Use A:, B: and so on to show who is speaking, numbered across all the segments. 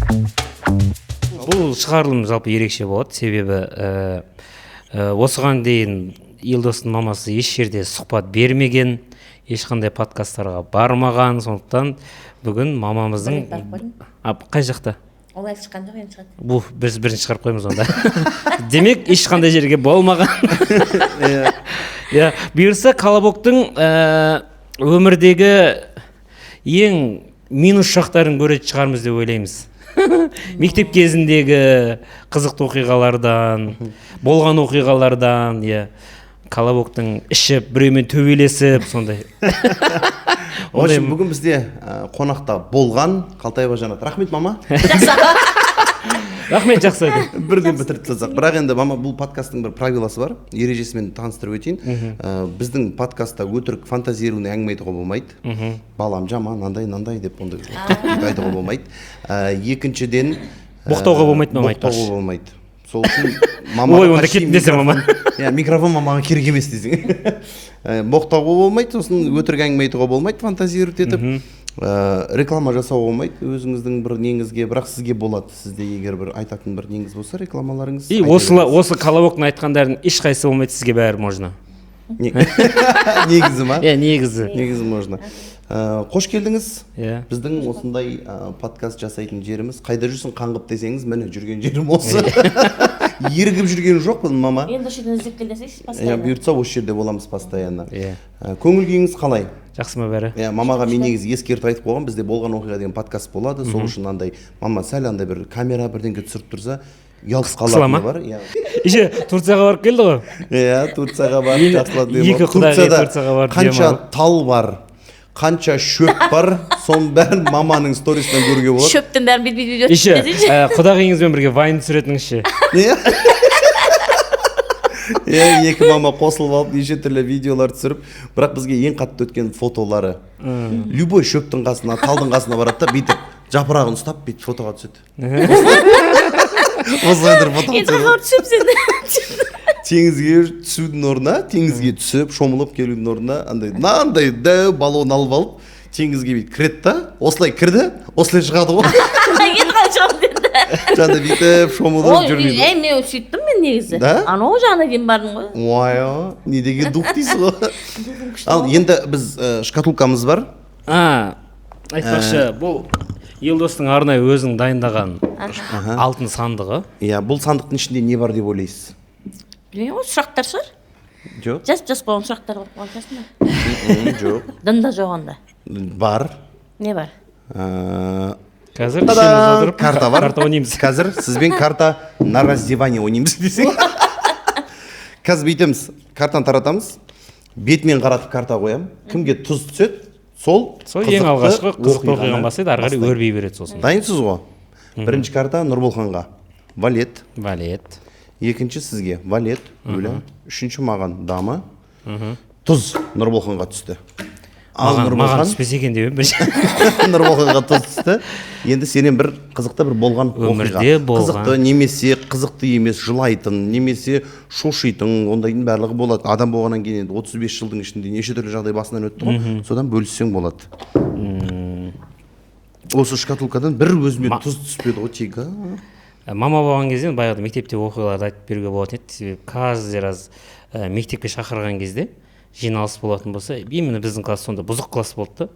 A: Бұл шығарылым жалпы ерекше болады, себебі осыған дейін Елдостың мамасы еш жерде сұхбат бермеген, ешқандай подкасттарға бармаған. Сондықтан бүгін мамамыздың
B: Бір рет барып қойдым.
A: А, қай жақта?
B: Ол әлі шыққан жоқ, енді шығады.
A: Бұл біз бірінші шығарып қоямыз онда. Демек, ешқандай жерге болмаған. Иә, бұйырса, Колобоктың өмірдегі ең минус жақтарын көретін шығармыз деп ойлаймыз. Мектеп кезіндегі қызықты оқиғалардан, болған оқиғалардан, иә, Колобоктың ішіп, біреумен төбелесіп, сондай.
C: В общем, бүгін бізде қонақта болған Қалтаева Жанат. Рахмет, мама.
A: Рахмет, жақсы.
C: Бірден бітіріп тастасақ. Бірақ енді, мама, бұл подкасттың бір правиласы бар, ережесімен таныстырып өтейін. Біздің подкастта өтірік, фантазированный әңгіме айтуға болмайды. Балам жаман, андай мынандай деп ондай айтуға болмайды. Екіншіден,
A: Боқтауға болмайды, мама.
C: Боқтауға
A: Айтпақшы.
C: болмайды. Сол үшін мамаға
A: Ой, онда
C: почти
A: кеттім десем, мама.
C: Иә, микрофон мамаға керек емес десең. Боқтауға болмайды, сосын өтірік әңгіме айтуға болмайды, фантазировать етіп. Реклама жасауға болмайды өзіңіздің бір неңізге, бірақ сізге болады. Сізде егер бір айтатын бір неңіз болса, рекламаларыңыз,
A: И
C: айта
A: осы
C: беріңіз.
A: Осы Колобоктың айтқандарының ешқайсысы болмайды, сізге бәрі можно.
C: Негізі ма?
A: Иә, негізі.
C: Негізі можно. Қош келдіңіз.
A: Иә.
C: Біздің осындай подкаст жасайтын жеріміз. Қайда жүрсің қаңғып десеңіз, міне, жүрген жерім осы. Ерігіп жүрген жоқпын, мама.
B: Енді осы жерден іздеп кел десеңші
C: Иә,
B: постоянно.
C: Бұйыртса, осы жерде боламыз постоянно.
A: Иә.
C: Көңіл күйіңіз қалай?
A: Жақсы ма бәрі?
C: Иә, мамаға мен негізі ескертіп айтып қойғанмын, бізде «Болған оқиға» деген подкаст болады. Сол үшін андай мама сәл андай бір камера бірдеңке түсіріп тұрса, ұялып
A: Қысыла ма?
C: қалатыны бар, иә.
A: Еще Турцияға барып келді ғой.
C: Иә, Турцияға барып, жақсылап
A: Екі
C: демалып.
A: құдағи
C: Турцияда
A: Турцияға барып
C: қанша
A: демалып.
C: тал бар, қанша шөп бар, соның бәрін маманың сторисынан көруге болады.
B: Шөптің бәрін бүйтіп бүйтіп
A: Еще
B: өтіп десеңші.
A: Құдағиыңызбен бірге вайн түсіретіңізші.
C: Иә, екі мама қосылып алып, неше түрлі видеолар түсіріп. Бірақ бізге ең қатты өткен фотолары: любой шөптің қасына, талдың қасына барады да, бүйтіп жапырағын ұстап, бүйтіп фотоға түседі, осылай тұрып фотоға
B: Енді
C: түседі.
B: қайда түсемін сен?
C: Теңізге түсудің орнына, теңізге түсіп шомылып келудің орнына, андай мынандай дәу баллон алып алып, теңізге бүйтіп кіреді да, осылай кірді, осылай шығады ғой.
B: Енді қалай шығамын деді.
C: Жаңағыдай бүйтіп шомылып
B: Ой,
C: жүрмейді.
B: Ей, мен сөйттім мен негізі.
C: Да?
B: Анау жағына дейін бардым ғой.
C: Ой, не деген дух дейсіз ғой.
B: Күшті.
C: Ал енді біз шкатулкамыз бар.
A: А, айтпақшы, бұл Елдостың арнайы өзінің дайындаған алтын сандығы.
C: Иә, бұл сандықтың ішінде не бар деп ойлайсыз?
B: Білмеймін ғой, сұрақтар шығар.
C: Жоқ.
B: Жазып жазып қойған сұрақтар қойып қойған шығарсың ба?
C: Жоқ.
B: Дымда жоқ онда.
C: Бар.
B: Не бар?
A: Қазір
C: Та-дам!
A: үшеуміз отырып
C: Карта бар.
A: карта ойнаймыз.
C: Қазір сізбен карта на раздевание ойнаймыз десең. Қазір бүйтеміз: картаны таратамыз, бетімен қаратып карта қоямын. Кімге тұз түседі, сол
A: Сол ең
C: қызықты
A: алғашқы қызықты
C: оқиғаны
A: оқиғаны бастайды, ары қарай
C: бастайды.
A: өрби береді сосын.
C: Дайынсыз ғой? Бірінші карта Нұрболханға, валет.
A: Валет.
C: Екінші сізге, валет, өлі. Үшінші маған, дама. Тұз Нұрболханға түсті. Ал
A: Маған
C: Нұрболхан,
A: түспесе екен деп едім бірінші.
C: Нұрболханға тұз түсті. Енді сенен бір қызықты бір болған оқиға.
A: Өмірде болған.
C: Қызықты немесе қызықты емес, жылайтын немесе шошитын, ондайдың барлығы болады. Адам болғаннан кейін енді 35 жылдың ішінде неше түрлі жағдай басынан өтті ғой, содан бөліссең болады. Осы шкатулкадан бір өзіме тұз түспеді ғой тек, а?
A: Мама болған кезде баяғыда мектепте оқиғаларды айтып беруге болатын еді, себебі каждый раз мектепке шақырған кезде, жиналыс болатын болса, именно біздің класс сонда бұзық класс болды да,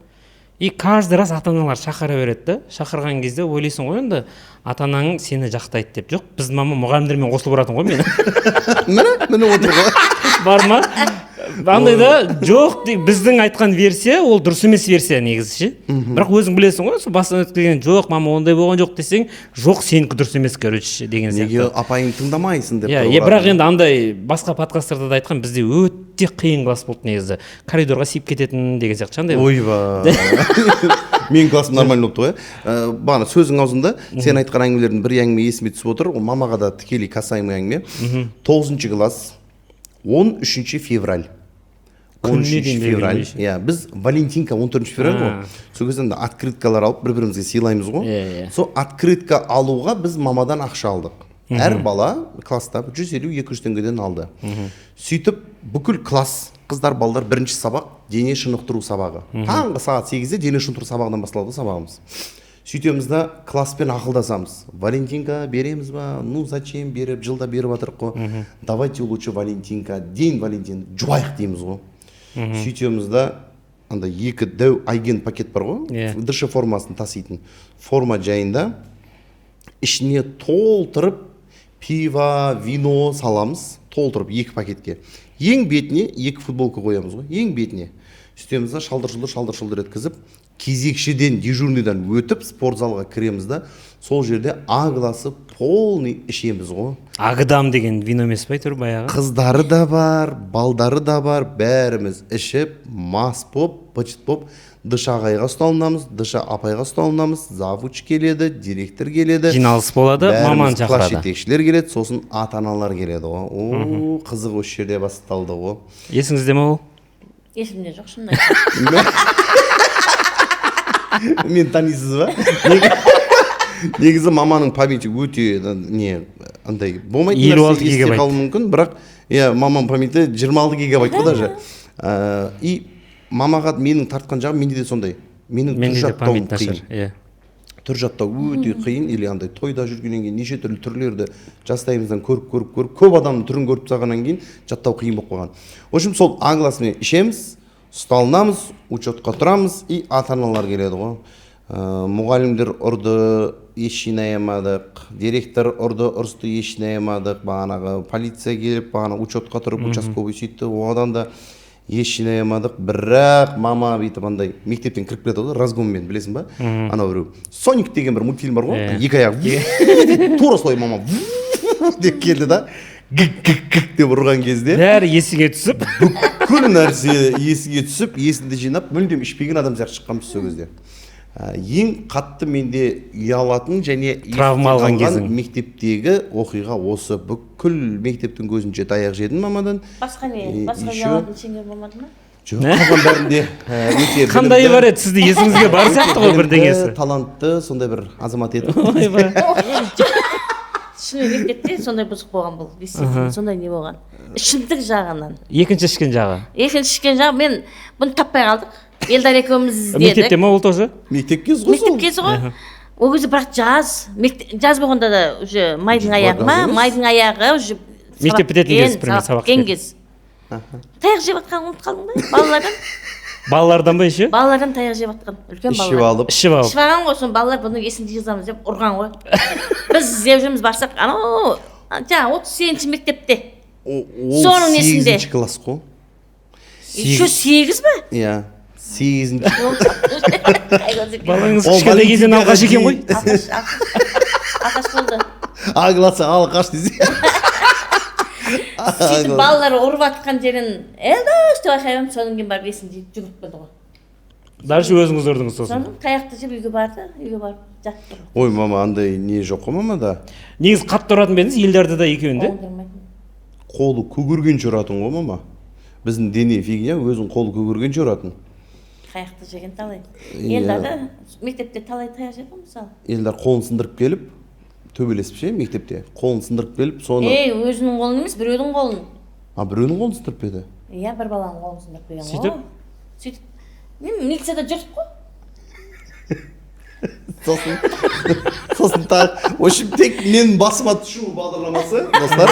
A: и каждый раз ата аналар шақыра береді да. Шақырған кезде ойлайсың ғой, енді ата анаң сені жақтайды деп. Жоқ, біздің мама мұғалімдермен қосылып ұратын ғой мені.
C: Міне, міне отыр ғой.
A: Бар ма андай да? Жоқ, біздің айтқан версия ол дұрыс емес версия негізі ше. Бірақ өзің білесің ғой, сол бастан өткізген. Жоқ, мама, ондай болған жоқ десең, жоқ, сенікі дұрыс емес, короче, деген
C: Неге
A: сияқты.
C: Апайыңды тыңдамайсың деп
A: Иә.
C: тұрып
A: Иә, бірақ
C: ұрады.
A: Енді андай басқа подкасттарда да айтқан, бізде өте қиын класс болды негізі, коридорға сиіп кететін деген сияқты ше андай.
C: Ойбай, менің классым нормально болыпты ғой, иә. Бағана сөзің аузында сен айтқан әңгімелердің бір әңгіме есіме түсіп отыр. Ол мамаға да тікелей касаемый әңгіме. Тоғызыншы класс, 13 февраль. Он
A: Күніне
C: үшінші
A: дейін
C: февраль.
A: белгілі.
C: Иә, біз валентинка, 14 февраль ғой, сол кезде анда открыткалар алып, бір бірімізге сыйлаймыз ғой.
A: Иә, иә.
C: Сол открытка алуға біз мамадан ақша алдық. Әр бала класста 150-200 теңгеден алды. Сөйтіп бүкіл класс, қыздар, балалар, бірінші сабақ дене шынықтыру сабағы, таңғы сағат 8-де дене шынықтыру сабағынан басталады ғой сабағымыз. Сөйтеміз да, класспен ақылдасамыз: валентинка береміз ба? Ну зачем беріп, жылда беріп жатырық қой, давайте лучше валентинка, день Валентин жуайық дейміз ғой. Сөйтеміз да, андай екі дәу айген пакет бар ғой, ДШ формасын таситын форма жайында, ішіне толтырып пиво, вино саламыз, толтырып екі пакетке, ең бетіне екі футболка қоямыз ғой ең бетіне. Сөйтеміз да, шалдыр шұлдыр, шалдыр шұлдыр еткізіп, кезекшіден, дежурныйдан өтіп, спорт залға кіреміз да, сол жерде А классы полный ішеміз ғой.
A: Агдам деген вино емес па әйтеуір баяғы?
C: Қыздары да бар, балдары да бар, бәріміз ішіп, мас боп, быт боп, ДШ ағайға ұсталынамыз, ДШ апайға ұсталынамыз. Завуч келеді, директор келеді.
A: Жиналыс болады,
C: бәріміз,
A: маман
C: класс
A: шақырады.
C: Жетекшілер келеді, сосын ата аналар келеді ғой. О, қызық осы жерде басталды ғой.
A: Есіңізде ме ол?
B: Есімде жоқ, шынын айтсам.
C: Мені танисыз ба? Негізі маманың памяти өте не андай болмайтын
A: 56
C: нәрсе есте
A: гигабайт.
C: қалуы мүмкін, бірақ иә, маманың памяти 26 гигабайт қой даже. И мамаға менің тартқан жағым, менде де сондай, менің түр
A: Менде де
C: жаттауым
A: память нашар.
C: қиын.
A: Иә.
C: Түр жаттау өте қиын. Или андай тойда жүргеннен кейін неше түрлі түрлерді жастайымыздан көріп, көріп, көріп, көп адамның түрін көріп тастағаннан кейін жаттау қиын болып қалған. В общем, сол А классымен ішеміз, ұсталынамыз, учетқа тұрамыз, и ата аналар келеді ғой. Мұғалімдер ұрды, ес жинай алмадық, директор ұрды, ұрысты, ес жинай алмадық, бағанағы полиция келіп, бағана учетқа тұрып, участковый сөйтті, одан да ес жинай алмадық. Бірақ мама бүйтіп андай мектептен кіріп келеді ғой разгонмен, білесің ба, анау біреу Соник деген бір мультфильм бар ғой,
A: Иә.
C: екі аяғы, тура солай мама деп келді да, гік гік гік деп ұрған кезде
A: бәрі есіңе түсіп.
C: Бүкіл нәрсе есіңе түсіп, есіңді жинап, мүлдем ішпеген адам сияқты шыққанбыз сол кезде. Ең қатты менде ұялатын және есте
A: Травма алған
C: қалған
A: кезің.
C: Мектептегі оқиға осы. Бүкіл мектептің көзінше таяқ жедім мамадан.
B: Басқа не?
C: И
B: Басқа
C: еще-
B: ұялатын сендер болмады ма?
C: Жоқ, қалған бәрінде өте
A: Қандайы
C: білімді,
A: бар еді сізде? Есіңізге бар сияқты ғой
C: білімді,
A: бірдеңесі.
C: Талантты сондай бір азамат едім.
A: Ойбай.
B: Шынымен, мектепте сондай бұзық болған бұл, действительно сондай не болған, ішімдік жағынан.
A: Екінші ішкен жағы.
B: Екінші ішкен жағы, мен бұны таппай қалдық, Елдар екеуміз іздедік.
A: Мектепте ма ол тоже?
C: Мектеп кезі ғой сол.
B: Мектеп кезі ғой ол кезде, бірақ жаз, жаз болғанда да уже майдың аяғы ма?
C: Жаз емес.
B: Майдың аяғы уже.
A: Мектеп
B: Сабақ
A: бітетін кез, примерно,
B: сабақ
A: сабақ
B: біткен
A: бітетін.
B: кез. Таяқ жеп жатқанын ұмытып қалдың ба балалардан?
A: Балалардан ба еще?
B: Балалардан таяқ жеп жатқан, үлкен
C: Ішіп
B: балалар.
C: алып.
A: Ішіп алып.
B: Ішіп алған ғой. Соны балалар бұны есін жиғызамыз деп ұрған ғой. Біз іздеп жүрміз, барсақ, анау жаңағы 38-ші мектепте.
C: Ол
B: Соның несінде?
C: 8-класс класс қой.
B: Еще 8 ба?
C: Иә, 8-ші.
A: Балаңыз
C: Ол
A: кішкентай кезден
C: Валентинкаға
A: алқаш екен ғой.
C: дейін-
B: Алқаш, алқаш болды.
C: А классы алқаш десе.
B: Сөйтіп балалар ұрып жатқан жерін «Елдос» деп айқайлаймын. Содан кейін барып есін жиып, жүгіріп келді ғой.
A: Дальше өзіңіз ұрдыңыз сосын.
B: Сосын таяқты жеп, үйге барды, үйге барып жатты.
C: Ой, мама, андай не жоқ қой мамада.
A: Негізі қатты ұратын ба едіңіз Елдарды да, екеуін де?
B: Оңдырмайтын.
C: Қолы көгергенше ұратын ғой мама. Біздің дене фигня, өзінің қолы көгергенше ұратын.
B: Таяқты жеген талай.
C: Иә.
B: Елдар да мектепте талай таяқ жеді ғой, мысалы.
C: Елдар қолын сындырып келіп, төбелесіп ше, мектепте қолын сындырып келіп, соны
B: Ей, өзінің қолын емес, біреудің қолын.
C: А, біреудің қолын сындырып па еді?
B: Иә, бір баланың қолын сындырып келген ғой.
A: Сөйтіп?
B: Сөйтіп мен милицияда жүрдік қой.
C: Сосын тағы, в общем, тек менің басыма түсу бағдарламасы, достар,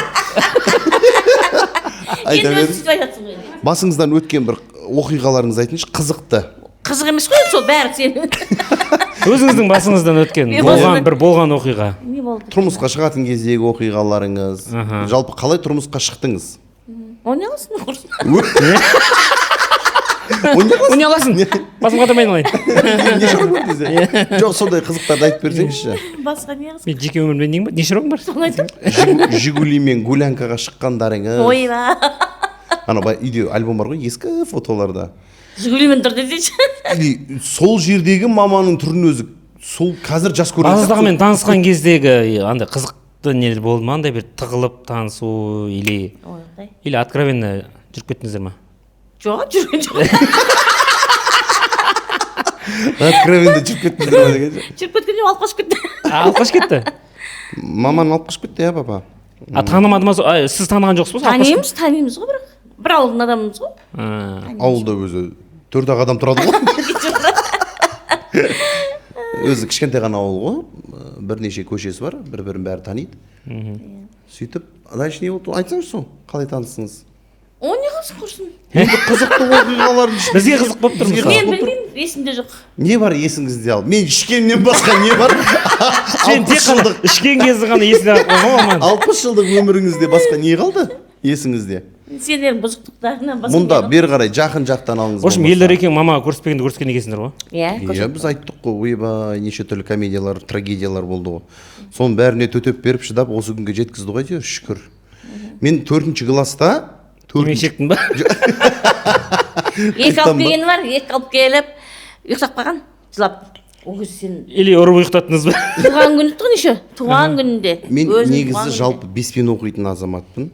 C: айта
B: Енді өзің
C: беріңіз.
B: сөйтіп айтасың ғой енді.
C: Басыңыздан өткен бір оқиғаларыңызды айтыңызшы, қызықты.
B: Қызық емес қой енді сол бәрі сенің.
A: Өзіңіздің басыңыздан өткен
B: Мен
A: болған
B: басымнан-
A: бір болған оқиға.
B: Не болды?
C: Тұрмысқа шығатын кездегі оқиғаларыңыз. Жалпы қалай тұрмысқа шықтыңыз?
B: Оны не қыласың, құрсын?
C: Оны не қыласың?
A: Не аласың, басым қатырмай айналайын.
C: Не шаруаң бар десе. Жоқ, сондай қызықтарды айтып берсеңізші.
B: Басқа не қызық?
A: Мен жеке өмірімде нең бар, не шаруаң бар?
B: Соны айтамын.
C: Жигулимен гулянкаға шыққандарыңыз.
B: Ойбай.
C: Анау былай үйде альбом бар ғой, ескі фотоларда.
B: Жигулимен тұр десейші.
C: Или сол жердегі маманың түрін өзі сол қазір жас көрінеді.
A: Балаздағымен танысқан кездегі андай қызықты нелер болды ма, андай бір тығылып танысу или
B: Ойбай.
A: или откровенно жүріп кеттіңіздер ма?
B: Жоқ, жүрген жоқ.
C: Откровенно жүріп кеттіңіздер ма деген.
B: Жүріп кеткен жоқ, алып қашып кетті.
A: А, алып қашып кетті?
C: Маманы алып қашып кетті, иә, папа.
A: А танымады ма? А, сіз таныған жоқсыз ба?
B: Танимыз, танимыз ғой, бірақ бір ауылдың адамымыз ғой.
A: А,
C: Ауылда өзі төрт ақ адам тұрады ғой. Өзі кішкентай ғана ауыл ғой, бірнеше көшесі бар, бір бірін бәрі таниды. Сөйтіп дальше не болды, айтсаңызшы, сол қалай таныстыңыз?
B: О, не қызық, құрсын.
C: Енді қызықты оқиғалардың ішінде-
A: Бізге қызық болып тұр
C: Бізге
A: мысалы.
B: Мен
C: қызық болып тұр.
B: білмеймін, есімде жоқ.
C: Не бар есіңізде? Ал мен ішкеннен басқа не бар?
A: Сен тек
C: 60
A: қана
C: жылдық
A: ішкен кезі ғана есіңде қалып қойған ғой, Аман.
C: 60 жылдық өміріңізде басқа не қалды есіңізде?
B: Сендердің бұзықтықтарынан басқа
C: Мұнда
B: не қалды?
C: бері қарай жақын жақтан алыңыз.
A: В общем,
C: болмаса.
A: Елдар екеуің мамаға көріспегенде көріскен екенсіңдер ғой.
B: Иә.
C: Иә, біз айттық қой, ойбай, неше түрлі комедиялар, трагедиялар болды ғой, соның бәріне төтеп беріп, шыдап, осы күнге жеткізді ғой әйтеуір, шүкір. Мен төртінші класста
A: Темекі
C: төртінші
A: шектің ба?
B: Екі алып келгені бар, екі алып келіп, ұйықтап қалған жылап. Ол кезде сен
A: Или ұрып ұйықтаттыңыз ба?
B: Туған күні тұғын еще, туған күнінде.
C: Мен
B: Өзінің
C: негізі
B: туған күнінде.
C: жалпы беспен оқитын азаматпын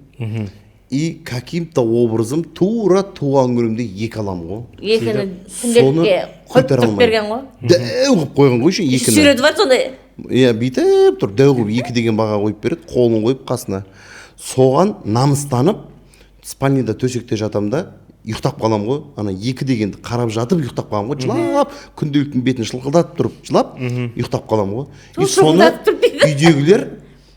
C: и каким то образом тура туған күнімде екі аламын ғой.
B: Екіні
C: Соны
B: күнделікке қойып
C: көтере
B: тұрып
C: алмаймын.
B: берген ғой.
C: Дәу қылып қойған ғой еще екіні.
B: Суреті бар сондай.
C: Иә, бүйтіп тұр, дәу қылып екі деген баға қойып береді, қолын қойып қасына. Соған намыстанып, спальныйда төсекте жатамын да, ұйықтап қаламын ғой. Ана екі дегенді қарап жатып ұйықтап қаламын ғой, жылап, күнделіктің бетін шылқылдатып тұрып жылап ұйықтап қаламын ғой. И
B: Сол
C: соны
B: шылқылдатып тұрып дейді.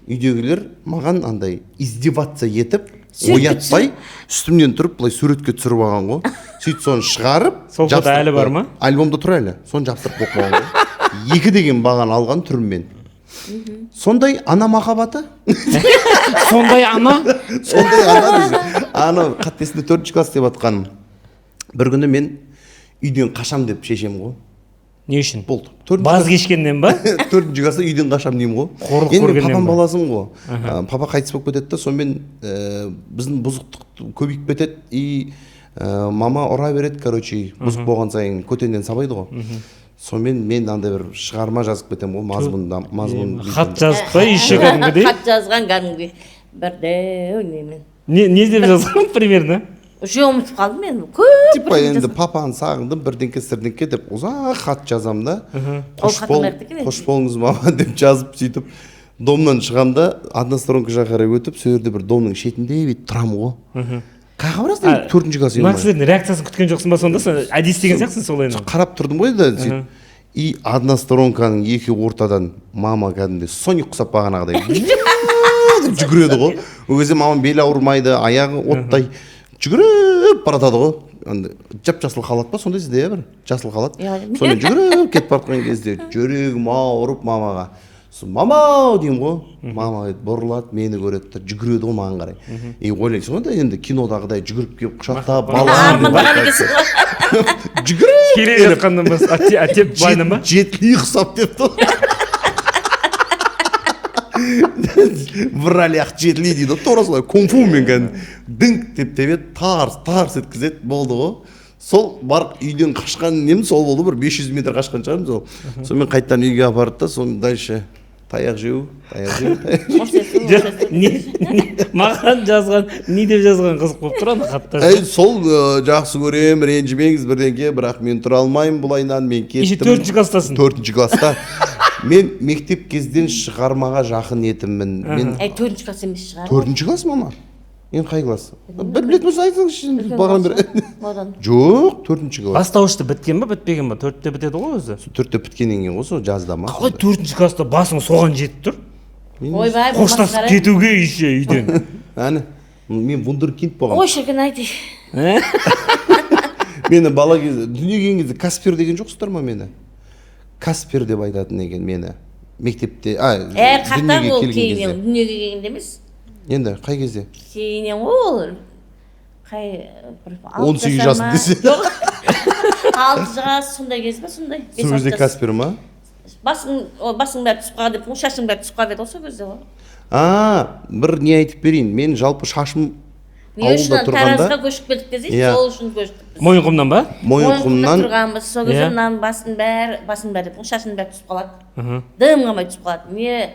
C: Үйдегілер маған андай издеваться етіп,
B: Суретке
C: оятпай, үстімнен тұрып былай суретке түсіріп алған ғой. Сөйтіп соны шығарып
A: Сол фото
C: жабыстырып
A: әлі бар
C: қойған.
A: ма?
C: Альбомда тұр әлі. Соны жабыстырып қойып қойған ғой, екі деген бағаны алған түріммен. Сондай ана махаббаты.
A: Сондай ана.
C: Сондай ана десе. Ана қатты есімде, төртінші класс деп жатқаным. Бір күні мен үйден қашам деп шешемін ғой.
A: Не үшін?
C: Болды, төртінші
A: Баз кешкеннен ба?
C: Төртінші класста үйден қашамын деймін ғой.
A: Қорлық
C: Енді мен
A: көргеннен
C: папам
A: ба?
C: баласымын ғой. Папа қайтыс болып кетеді да, сонымен біздің бұзықтық көбейіп кетеді и мама ұра береді. Короче, бұзық болған сайын көтеннен сабайды ғой. Сонымен мен андай бір шығарма жазып кетемін ғой, мазмұнда мазмұн.
A: Хат жазып па еще кәдімгідей?
B: Хат жазған кәдімгідей бір дәу немен.
A: Не деп жазған примерно?
B: Уже ұмытып қалдым мен, көп
C: Типа
B: бірдеңе
C: енді
B: жазған.
C: папаны сағындым, бірдеңке сірдеңке деп ұзақ хат жазамын да.
B: Ол
C: Қош
B: хат
C: бол,
B: қандай екен енді?
C: қош болыңыз, мама деп жазып, сөйтіп домнан шығамын да, односторонка жаққа қарай өтіп, сол жерде бір домның шетінде бүйтіп тұрамын ғой. Қаяққа барасың енді, төртінші класс?
A: Мына
C: Енді
A: кісілердің реакциясын күткен жоқсың ба сонда? Сен әдейі істеген сияқтысың солай енді.
C: Қарап тұрдым ғой да сөйтіп. И односторонканың екі ортадан мама кәдімгідей Соник құсап бағанағыдай деп жүгіреді ғой. Ол кезде мамам белі ауырмайды, аяғы оттай, жүгіріп баратады ғой. Андай жап жасыл халат па сондай сізде, иә, бір жасыл халат.
B: Иә.
C: Сонымен жүгіріп кетіп бара жатқан кезде жүрегім ауырып мамаға. Сосын «Мама» деймін ғой. Мама бұрылады, мені көреді да, жүгіреді ғой маған қарай. И ойлайсың ғой да, енді кинодағыдай жүгіріп келіп құшақтап, балам деп.
B: Армандаған екенсің ғой.
C: Жүгіріп
A: Келе жатқаннан бас әтеп былайынан ба?
C: Жетли ұқсап депті ғой. В ролях Жетли дейді ғой, тура солай кунг-фумен кәдімгі діңк деп тебеді, тарс тарс еткізеді, болды ғой. Сол барып үйден қашқан нем сол болды, бір 500 метр қашқан шығармын сол. Сонымен қайтадан үйге апарды да, соны дальше таяқ жеу, таяқ жеу, таяқ жеу.
A: Жоқ, не, маған жазған, не деп жазған, қызық болып тұр ана хатта.
C: Әй, сол жақсы көремін, ренжімеңіз бірдеңке, бірақ мен тұра алмаймын бұлайынан, мен
A: Еще
C: кеттім.
A: Төртінші класстасың.
C: Төртінші класста. Мен мектеп кезден шығармаға жақын етіммін мен.
B: Әй, төртінші класс емес шығар.
C: Төртінші класс, мама. Енді қай класс, бір білетін болса, айтыңызшы енді бағанадан бері.
B: Одан
C: Жоқ, төртінші класс.
A: Бастауышты біткен ба, бітпеген ба? Төртте бітеді ғой өзі.
C: Төртте біткеннен кейін ғой, сол жазда ма.
A: Қалай төртінші класста басың соған жетіп тұр?
B: Ойбай, бұл
A: Қоштасып
B: масқара.
A: кетуге еще үйден.
C: Әне, мен вундеркинд болғанмын.
B: Ой, шіркін ай дей.
C: Мені бала кезде, дүниеге келген кезде Каспер деген жоқсыздар ма? Мені Каспер деп айтатын екен мені мектепте. А
B: Ә, қақтан
C: дүниеге
B: ол
C: келген
B: кейіннен,
C: кезде.
B: дүниеге келгенде емес.
C: Енді қай кезде?
B: Кейіннен ғой ол, қай бір алты
C: 18
B: жасар
C: жасым
B: ма?
C: десе.
B: Жоқ, 6 жас сондай кез ба, сондай, бес
C: Сол кезде
B: алты жас.
C: Каспер ма?
B: Басың, о, басың бәрі түсіп қалған деп, шашың бәрі түсіп қалып еді ғой сол кезде ғой.
C: А, бір не айтып берейін, мен жалпы шашым
B: Не
C: ауылда
B: үшін
C: тұрғанда
B: Таразға көшіп келдік десейші.
C: Иә.
B: Сол үшін көштік біз.
A: Мойынқұмнан ба?
C: Мойынқұмнан.
B: Тұрғанбыз сол кезде.
A: Иә.
B: Мынаның басының бәрі, басының бәрі деп, шашының бәрі түсіп қалады, дым қалмай түсіп қалады, не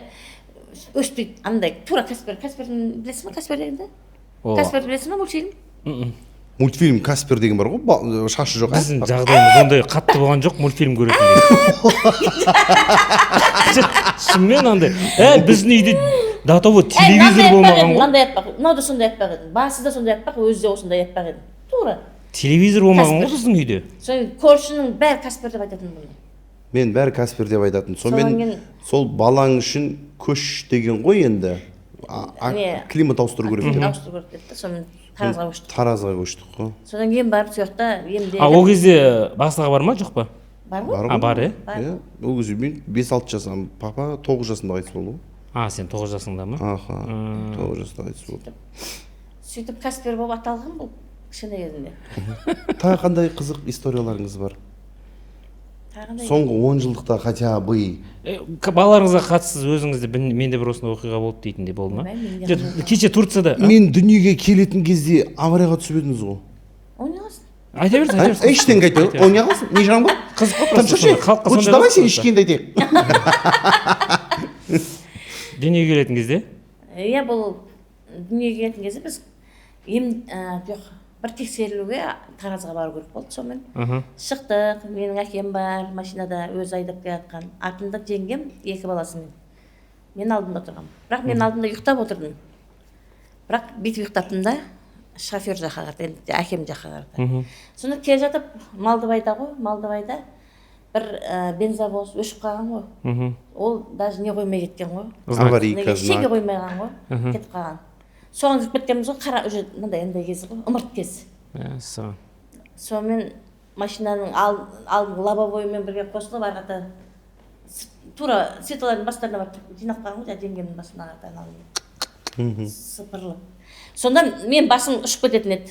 B: өспейді андай тура Каспер. Касперді білесің ба, Каспер дегенді?
A: О.
B: Касперді білесің ба, мультфильм?
C: Мультфильм Каспер деген бар ғой, шашы жоқ,
A: Біздің
C: аппақ.
A: жағдайымыз ондай қатты болған жоқ мультфильм көретіндей. Шынымен андай, ә, біздің үйде до того
B: Әй,
A: телевизор
B: мынандай аппақ
A: болмаған
B: еді,
A: ғой.
B: мынандай аппақ, мынау да сондай аппақ еді, басы да сондай аппақ, өзі де осындай аппақ еді тура.
A: Телевизор болмаған ғой
B: Каспер.
A: біздің үйде.
B: Сол көршінің бәрі Каспер деп айтатын бұны.
C: Мен бәрі Каспер деп айтатын. Сонымен сол балаң үшін көш деген ғой енді. Климат ауыстыру керек деп.
B: Ауыстыру керек деді да, сонымен Таразға көштік.
C: Таразға көштік қой.
B: Содан кейін барып сол жақта емделіп.
A: А ол кезде басқаға бар ма, жоқ па?
B: Бар ғой.
A: А, бар,
C: иә? Ол кезде мен 5-6 жасым, папа 9 жасында қайтыс болды ғой.
A: А, сен 9 жасыңда ма?
C: Аха, 9 жасында қайтыс болды.
B: Сөйтіп Каспер болып аталған бұл кішкене кезінде.
C: Тағы қандай қызық историяларыңыз бар? Соңғы 10 жылдықта хотя бы.
A: Балаларыңызға қатысты өзіңізде менде бір осындай оқиға болды дейтіндей болды ма? Кеше Турцияда.
C: Мен дүниеге келетін кезде аварияға түсіп едіңіз ғой.
B: О, не қыласың?
A: Айта беріңіз, айта беріңіз.
C: Ештеңе айтпай, о, не қыласың? Не жағың бар?
A: Қызық қой просто. Халыққа сондай.
C: Давай сен ішкенді айтайық.
A: Дүниеге келетін кезде?
B: Иә, бұл дүниеге келетін кезде біз жоқ, бір тексерілуге Таразға бару керек болды. Сонымен шықтық, менің әкем бар машинада, өзі айдап келе жатқан. Артында жеңгем, 2 баласымен. Мен алдында отырғанмын. Бірақ мен алдында ұйықтап отырдым. Бірақ бүйтіп ұйықтаптым да, шофер жаққа қарады, енді әкем жаққа қарады. Сонда келе жатып, Малдыбайда ғой, Малдыбайда бір бензовоз өшіп қалған ғой. Ол даже не қоймай кеткен ғой.
C: Аварийка знак.
B: Шеге қоймаған ғой, кетіп қалған. Соған кіріп кеткенбіз ғой, қара уже мынандай андай кез ғой, ымырт кез. Сонымен машинаның алдыңғы лобовоймен бірге қосылып, ары қарата тура светолардың бастарына барып жинап қалған ғой, жеңгемнің басына қарата алдында. Сыпырылып. Сонда мен басым ұшып кететін еді.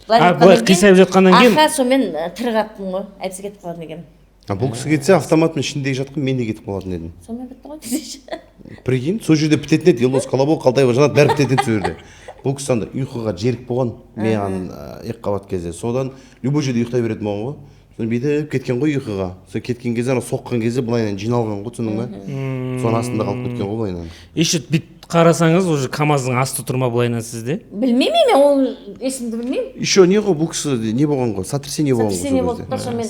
A: Былай қисайып жатқаннан кейін?
B: Аха, сонымен тірі қалыппын ғой, әйтпесе кетіп қалатын екенмін.
C: А бұл кісі кетсе, автоматпен ішіндегі жатқан мен де кетіп қалатын едім.
B: Сонымен бітті ғой десейші.
C: Прикинь, сол жерде бітетін еді, Елдос Колобок, Қалтаева Жанат бәрі бітетін еді сол жерде. Бұл кісі андай ұйқыға жерік болған, маған 2 қабат кезде. Содан любой жерде ұйықтай беретін болған ғой. Содан бүйтіп кеткен ғой ұйқыға. Сол кеткен кезде, ана соққан кезде былайынан жиналған ғой, түсіндің ба? Соның астында қалып кеткен ғой былайынан.
A: Еще бүйтіп қарасаңыз, уже КамАЗдың асты тұр ма былайынан сізде?
B: Білмеймін мен, ол есімді білмеймін.
C: Еще не ғой, бұл кісі не болған ғой, сотрясение болған ғой.
B: Сотрясение болды да, сонымен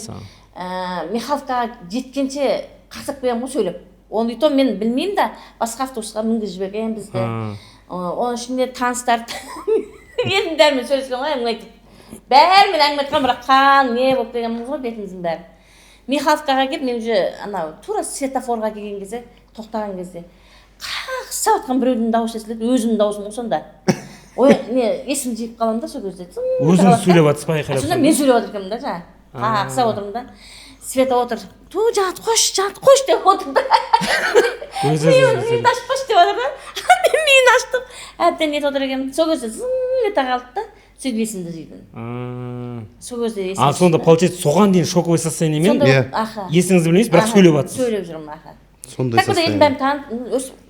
B: Михайловкаға жеткенше қақсап қоямын ғой сөйлеп. Оны и то мен білмеймін да, басқа автобусқа мінгізіп жіберген бізді. Оның ішінде таныстар елдің бәрімен сөйлескен ғой, әңгіме айтып. Бәрімен әңгіме айтқан, бірақ қан не болып келгенбіз ғой бетіміздің бәрі. Михайловкаға келіп, мен уже анау тура светофорға келген кезде, тоқтаған кезде қақсап жатқан біреудің дауысы естіледі, өзімнің дауысым ғой сонда. Ой, не, есімді жиып қаламын да сол кезде.
A: Өзіңіз сөйлеп жатсыз ба, айқайлап?
B: Сонда мен сөйлеп жатыр екенмін да, жаңағы. Қақсап отырмын да. Света отыр. Ту, Жанат, қош, Жанат, қош деп отыр да. Миын ашып қош деп жатыр да. Мен миын аштым. Әбден нетіп отыр екенмін. Сол кезде зың ете қалды да, сөйтіп есімді жидым. Сол кезде есімді.
A: А сонда получается соған дейін шоковый состояниемен есіңізді білмейсіз, бірақ сөйлеп жатсыз.
B: Сөйлеп жүрмін, аха.
C: Сондай
B: состояние. Бәрін танып,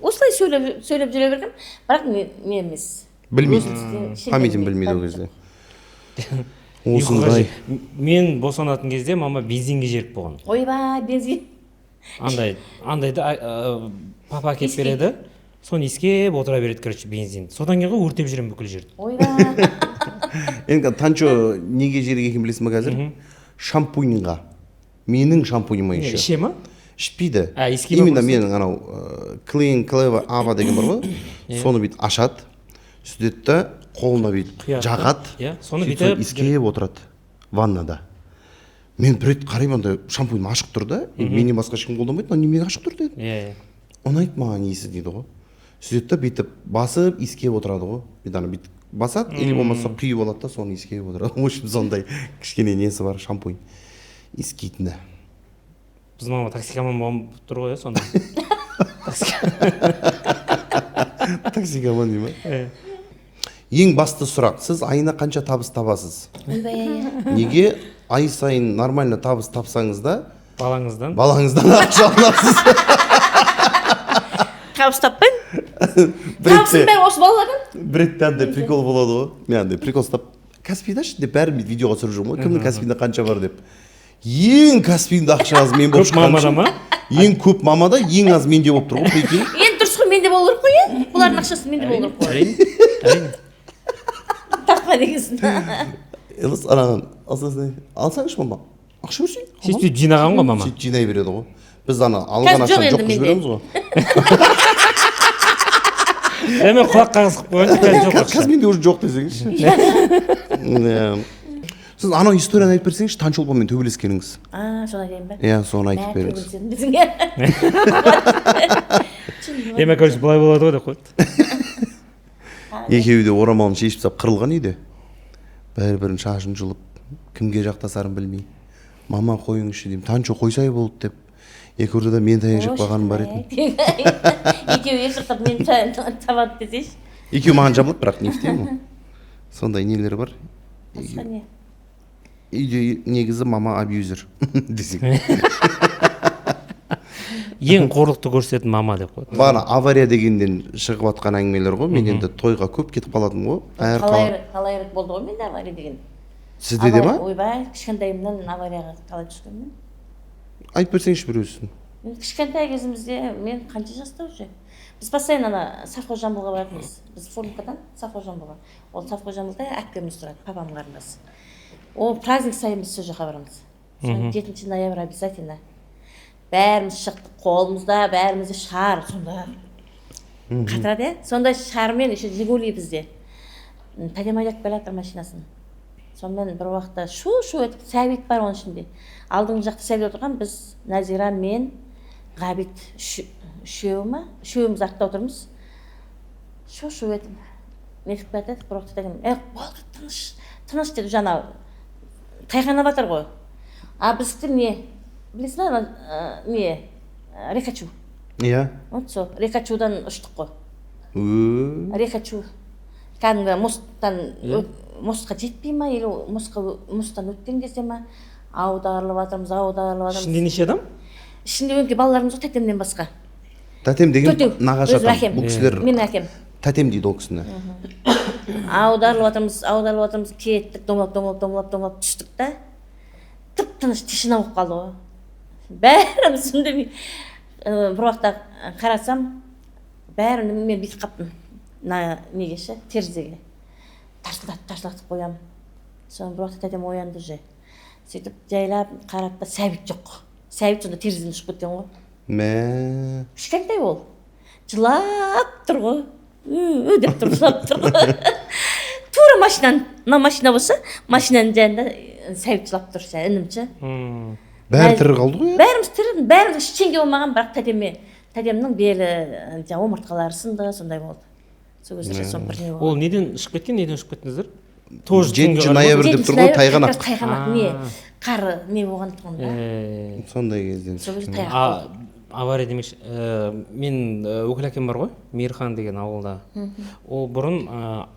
B: осылай сөйлеп жүре бергенмін, бірақ не емес.
C: Білмейді. Памятін білмейді ол кезде. Осындай.
A: Мен босанатын кезде мама бензинге жерік болған.
B: Ойбай, бензин.
A: Андайды папа әкеліп береді. Соны иіскеп отыра береді, короче, бензин. Содан кейін ғой өртеп жүремін бүкіл жерді.
B: Ойбай.
C: Енді Танчо неге жерік екенін білесің ба қазір? Шампуньға. Менің шампуньыма еще.
A: Іше ма?
C: Ішпейді. Именно менің анау Clean Clever Ava деген бар ғой. Соны бүйтіп ашады. Сөйтеді да қолына бүйтіп жағады.
A: Соны бүйтіп
C: иіскеп отырады ваннада. Мен бір рет қараймын, андай шампунь ашық тұр да, менен басқа ешкім қолданбайды, мынау неменеге ашық тұр дедім. Ұнайды маған иісі дейді ғой. Сөйтеді да бүйтіп басып иіскеп отырады ғой. Бүйтіп ана бүйтіп басады, или болмаса құйып алады да соны иіскеп отырады. В общем, сондай кішкене несі бар шампунь иіскейтіні.
A: Біздің мама токсикоман болып тұр ғой, сонда.
C: Токсикоман дей ма? Ең басты сұрақ, сіз айына қанша табыс табасыз?
B: Ойбай.
C: Неге ай сайын нормально табыс тапсаңыз да
A: балаңыздан
C: ақша аласыз?
B: Табыс таппаймын. Табысым бәрі осы балалардан.
C: Бір ретте андай прикол болады ғой. Мен андай прикол ұстап, Каспийда шы деп бәрін бүйтіп видеоға түсіріп жүрмін ғой. Кімнің Каспийда қанша бар деп. Ең Каспийда ақша аз мен болып
A: Көп мамада ма?
C: Ең көп мамада, ең аз менде болып тұр ғой, прикинь.
B: Енді дұрыс қой, менде болу керек қой, иә? Бұлардың ақшасы менде болу керек қой.
A: Әрине, әрине.
B: Тапқан екенсің.
C: Елдос анаған алсаңызшы мама. Ақша берсей.
A: Сөйтіп жинаған ғой мама.
C: Сөйтіп жинай береді ғой. Біз ана алған
B: Қазір жоқ
C: ақшаны
B: енді
C: жоқ қылып
B: менде.
C: жібереміз ғой.
A: Мен құлақ қағысып қойған жоқ ақша.
C: Қазір менде уже жоқ десеңізші. Иә. Сіз анау историяны айтып берсеңізші, Таңшолпанмен төбелескеніңіз.
B: А, соны айтайын ба?
C: Иә, соны айтып
B: Мә,
C: беріңіз.
B: төбелесемін десең, иә.
A: Еме, короче, былай болады ғой деп қойды.
C: Екеуі де орамалын шешіп тастап қырылған үйде, бәрі бірінің шашын жұлып, кімге жақтасарын білмей. «Мама, қойыңызшы», — деймін. «Танчо, қойсай болды», — деп екі ортада мен таяқ жеп қалғаным бар еді.
B: Екеуі екі жақтап мені табады десейші.
C: Екеуі маған жабылады, бірақ не в тему, сондай нелер бар.
B: Басқа не?
C: Үйде негізі мама абьюзер десең.
A: Ең қорлықты көрсететін мама деп қояды.
C: Бағана авария дегенден шығып жатқан әңгімелер ғой. Мен енді тойға көп кетіп қалатынмын ғой әр
B: Талай
C: қала.
B: Талай рет болды ғой менде авария деген.
C: Сізде де ма?
B: Ойбай, кішкентайымнан аварияға талай түскенмін.
C: Айтып берсеңізші біреусін.
B: Мен кішкентай кезімізде, мен қанша жаста уже, біз постоянно ана совхоз Жамбылға баратынбыз. Біз Фурмкадан совхоз Жамбылға, ол совхоз Жамбылда әпкеміз тұрады, папамның қарындасы. Ол праздник сайын біз сол жаққа барамыз. Сол 7 ноябрь обязательно. Бәріміз шықтық, қолымызда бәрімізде шар, сонда қатырады, иә. Сондай шармен, еще «Жигули» бізде. Тәтем айдап келе жатыр машинасын. Сонымен бір уақытта шу шу етіп, Сәбит бар оның ішінде, алдыңғы жақта Сәбит отырған. Біз, Назира, мен, Ғабит, үшеуі ма, үшеуміз артта отырмыз. Шу шу етіп нетіп келе жатады. Бір уақытта тәтем: «Е, болды, тыныш, тыныш», — деді. Жаңа тайғанап жатыр ғой. А біздікі не, білесің ба, ана, не, река Чу.
C: Иә.
B: Вот сол река Чудан ұштық қой.
C: Ө.
B: Река Чу кәдімгі мосттан, мостқа жетпей ма или мостқа, мосттан өткен кезде ма, аударылып жатырмыз, аударылып жатырмыз.
A: Ішінде неше адам?
B: Ішінде өңкей балаларымыз ғой, тәтемнен басқа.
C: Тәтем деген
B: Төртеу.
C: нағашы
B: Өзім
C: атам.
B: әкем.
C: Бұл кісілер
B: Менің әкем.
C: Тәтем дейді ол кісіні.
B: Аударылып жатырмыз, аударылып жатырмыз, кеттік домалап, домалап, домалап, домалап түстік та, тып тыныш тишина болып қалды ғой. Бәріміз үндемей. Бір уақытта қарасам, бәрін мен бүйтіп қалыппын, мына неге ше, терезеге тарсылдатып, тарсылдатып қоямын. Соны бір уақытта тәтем оянды уже. Сөйтіп жайлап қарады да, Сәбит жоқ. Сәбит сонда терезеден ұшып кеткен ғой.
C: Мә.
B: Кішкентай ол жылап тұр ғой, «Ү, ү» деп тұр, жылап тұр ғой. Тура машинаның, мына машина болса, машинаның жанында Сәбит жылап тұр ше, інім ше.
C: Бәрі тірі қалды ғой, иә?
B: Бәріміз тірі, бәріміз, ештеңе болмаған. Бірақ тәтеме, тәтемнің белі, жаңағы омыртқалары сынды, сондай болды. Сол кезде соны бірдеңе болды.
A: Ол неден ұшып кеткен, неден ұшып кеттіңіздер тоже?
C: 7
A: Түнгі қарай ма?
C: ноябрь деп тұр ғой,
B: 7 ноябрь, как
C: тайғанақ.
B: раз тайғанақ не, қар не болған тұғын да.
C: Сондай кезден.
B: Сол кезде тайғақ
A: А,
B: болды.
A: Авария демекші, мен өкіл әкем бар ғой, Мейірхан деген ауылда. Ол бұрын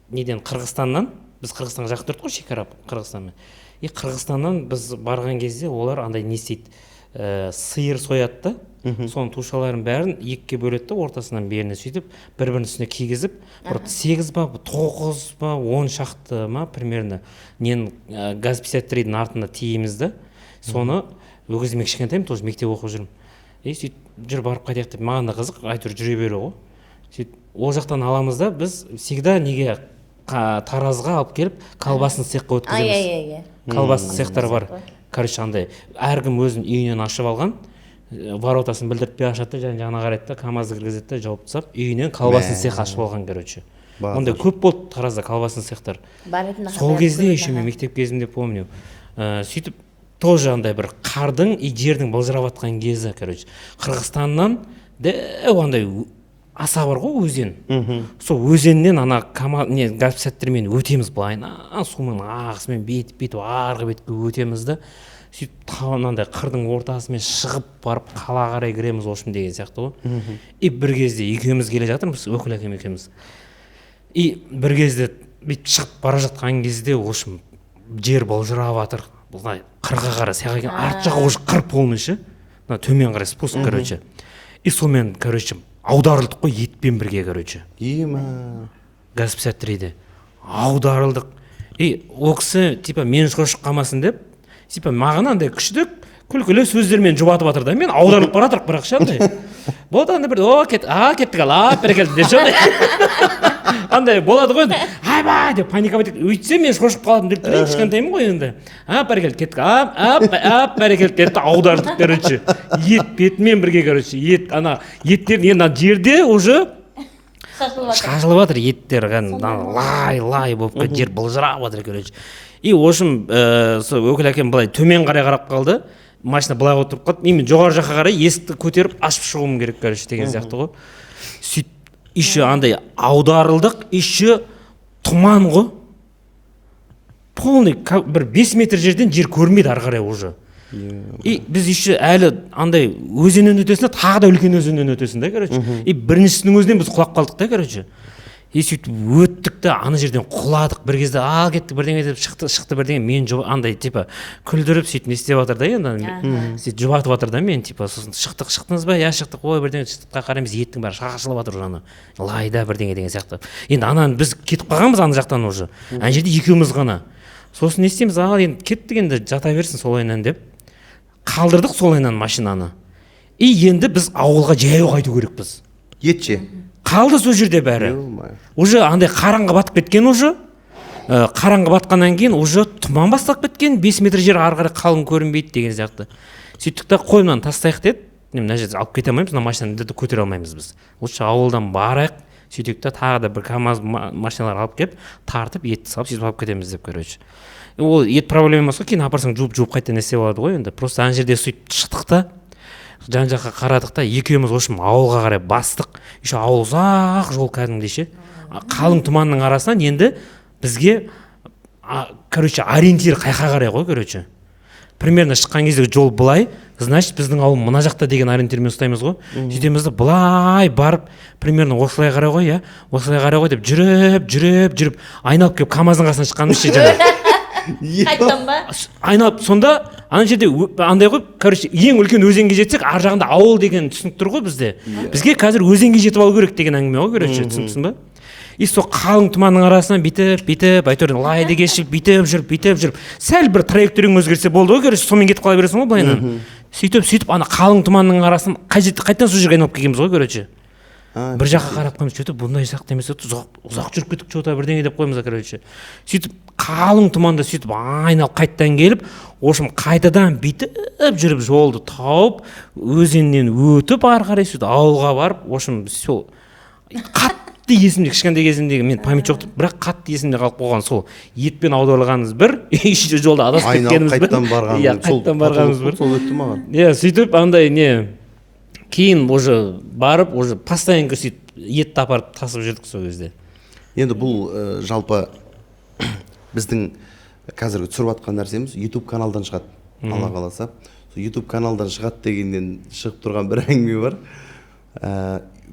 A: неден, Қырғызстаннан, біз Қырғызстанға жақын тұрдық қой, шекара Қырғызстанмен. И Қырғызстаннан біз барған кезде олар андай не істейді, сиыр сояды да, соның тушаларын бәрін екіге бөледі да, ортасынан беріне, сөйтіп бір бірінің үстіне кигізіп, бір сегіз ба, тоғыз ба, 10 шақты ма примерно ненің, ГАЗ 53-дің артына тиейміз да. Соны ол кезде мен кішкентаймын, тоже мектеп оқып жүрмін. И сөйтіп жүр, барып қайтайық деп, маған да қызық әйтеуір жүре беру ғой. Сөйтіп ол жақтан аламыз да, біз всегда неге, Таразға алып келіп, колбасный цехқа
B: А, иә.
A: өткіземіз.
B: иә иә
A: Колбасный цехтар бар, короче, андай әркім өзінің үйінен ашып алған, воротасын білдіртпей ашады да, жан жағына қарайды да, КамАЗды кіргізеді да, жауып тастап, үйінен колбасный цех ашып алған, короче.
C: Базар.
A: Ондай көп болды Таразда колбасный цехтар.
B: Бар еді.
A: Сол кезде еще мен мектеп кезімде помню, сөйтіп тоже андай бір қардың и жердің былжырап жатқан кезі, короче, Қырғызстаннан дәу андай аса бар ғой, өзен. Сол өзеннен ана кама не, ГАЗ 53-мен өтеміз былайынан, сумен ағысымен бүйтіп, бүйтіп арғы бетке өтеміз да, сөйтіп мынандай қырдың ортасымен шығып барып, қалаға қарай кіреміз, в общем, деген сияқты ғой. И бір кезде екеуміз келе жатырмыз, өкіл әкем екеуміз. И бір кезде бүйтіп шығып бара жатқан кезде, в общем, жер былжырап жатыр, былай қырға қарай саяқ екен, арт жағы уже қыр полный ше, мына төмен қарай спуск, короче. И сонымен, короче, аударылдық қой етпен бірге, короче.
C: Ема.
A: ГАЗ 53-де аударылдық. И ол кісі типа мен шошып қалмасын деп, типа маған андай күшті күлкілі сөздермен жұбатып жатыр да. Мен аударылып бара жатырмық, бірақ ше, андай болды, андай бір о кет, а кеттік, ал, а бәрекелді деп ше, андай андай болады ғой енді, айбай деп паниковать етіп, өйтсе мен шошып қалатынын біліп тұр, кішкентаймын ғой енді. А, бәрекелді, кеттік, а а а, бәрекелді деді да, аудардық, короче, ет бетімен бірге, короче, ет, ана еттер енді ана жерде уже
B: шашылып жатыр.
A: Шашылып жатыр еттер, кәдімгі ана лай лай болып кетті, жер былжырап жатыр, короче. И в общем, сол өкіл әкем былай төмен қарай қарап қалды, машина былай отырып қалды, мен жоғары жаққа қарай есікті көтеріп ашып шығуым керек, короче, деген сияқты ғой. Сөйтіп еще андай аударылдық, еще тұман ғой, полный, бір 5 метр жерден жер көрінбейді ары қарай уже. И біз еще әлі андай өзеннен өтесің да, тағы да үлкен өзеннен өтесің да, короче. И біріншісінің өзінен біз құлап қалдық та, короче. И сөйтіп өттік та, ана жерден құладық бір кезде, ал кеттік бірдеңе деп шықты, шықты бірдеңе, мен андай типа күлдіріп, сөйтіп не істеп жатыр да енді, сөйтіп жұбатып жатыр да мен типа. Сосын шықтық, шықтыңыз ба? Иә, шықтық. Ой, бірдеңе, шықтыққа қараймыз, еттің бәрі шашылып жатыр уже ана лайда бірдеңе деген сияқты. Енді ананы біз кетіп қалғанбыз ана жақтан уже, ана жерде екеуміз ғана. Сосын не істейміз, ал енді кеттік, енді жата берсін солайынан деп қалдырдық солайынан машинаны. И енді біз ауылға жаяу қайту керекпіз.
C: Ет ше?
A: Қалды сол жерде бәрі.
C: Ё-моё.
A: Уже андай қараңғы батып кеткен уже. Қараңғы батқаннан кейін уже тұман басталып кеткен, 5 метр жер ары қарай қалың көрінбейді деген сияқты. Сөйттік та, қой, мынаны тастайық деді. Мына жерде алып кете алмаймыз, мына машинаны да көтере алмаймыз біз, лучше ауылдан барайық, сөйтейік та, тағы да бір камаз машиналар алып келіп, тартып, етті салып, сөйтіп алып кетеміз деп, короче. Ол ет проблема емес қой, кейін апарсаң, жуып жуып қайтадан не істеп алады ғой енді. Просто ана жерде сөйтіп шықтық та, жан жаққа қарадық та, екеуміз, в общем, ауылға қарай бастық. Еще ауыл ұзақ жол кәдімгідей ше, қалың тұманның арасынан. Енді бізге короче, ориентир қайқа қарай ғой, короче, примерно шыққан кезде жол былай, значит, біздің ауыл мына жақта деген ориентирмен ұстаймыз ғой. Сөйтеміз да, былай барып, примерно осылай қарай ғой, иә, осылай қарай ғой деп жүріп, жүріп, жүріп, айналып келіп камаздың қасына шыққанымыз ше жаңағы.
B: Қайттан ба?
A: Айналып сонда ана жерде андай ғой, короче, ең үлкен өзенге жетсек, ар жағында ауыл деген түсінік тұр ғой бізде. Бізге қазір өзенге жетіп алу керек деген әңгіме ғой, короче, түсініпсің ба? И сол қалың тұманның арасынан бүйтіп, бүйтіп, әйтеуір лайды кешіп, бүйтіп жүріп, бүйтіп жүріп, сәл бір траекторияң өзгерсе болды ғой, короче, сонымен кетіп қала бересің ғой былайынан. Сөйтіп, сөйтіп, ана қалың тұманның арасынан қай жерде қайтадан сол жерге айналып келгенбіз ғой, короче. Бір жаққа қарап қоямыз, че то бұндай сияқты емес еді, ұзақ ұзақ жүріп кеттік че то бірдеңе деп қоямыз, короче. Сөйтіп қалың тұманда сөйтіп айналып қайтадан келіп, в общем, қайтадан бүйтіп жүріп, жолды тауып, өзеннен өтіп, ары қарай сөйтіп ауылға барып, в общем, сол қатты есімде, кішкентай кезімдегі мен память жоқ, бірақ қатты есімде қалып қойған сол етпен аударылғанымыз бір, еще жолда адасып
C: айналып
A: кеткеніміз бір.
C: Қайтадан барған.
A: Иә, қайтадан барғанымыз бір.
C: Сол өтті маған.
A: Иә, сөйтіп андай не, кейін уже барып, уже постоянно сөйтіп етті апарып тасып жүрдік сол кезде.
C: Енді бұл жалпы біздің қазіргі түсіріп жатқан нәрсеміз YouTube каналдан шығады, Алла қаласа. Сол YouTube каналдан шығады дегеннен шығып тұрған бір әңгіме бар.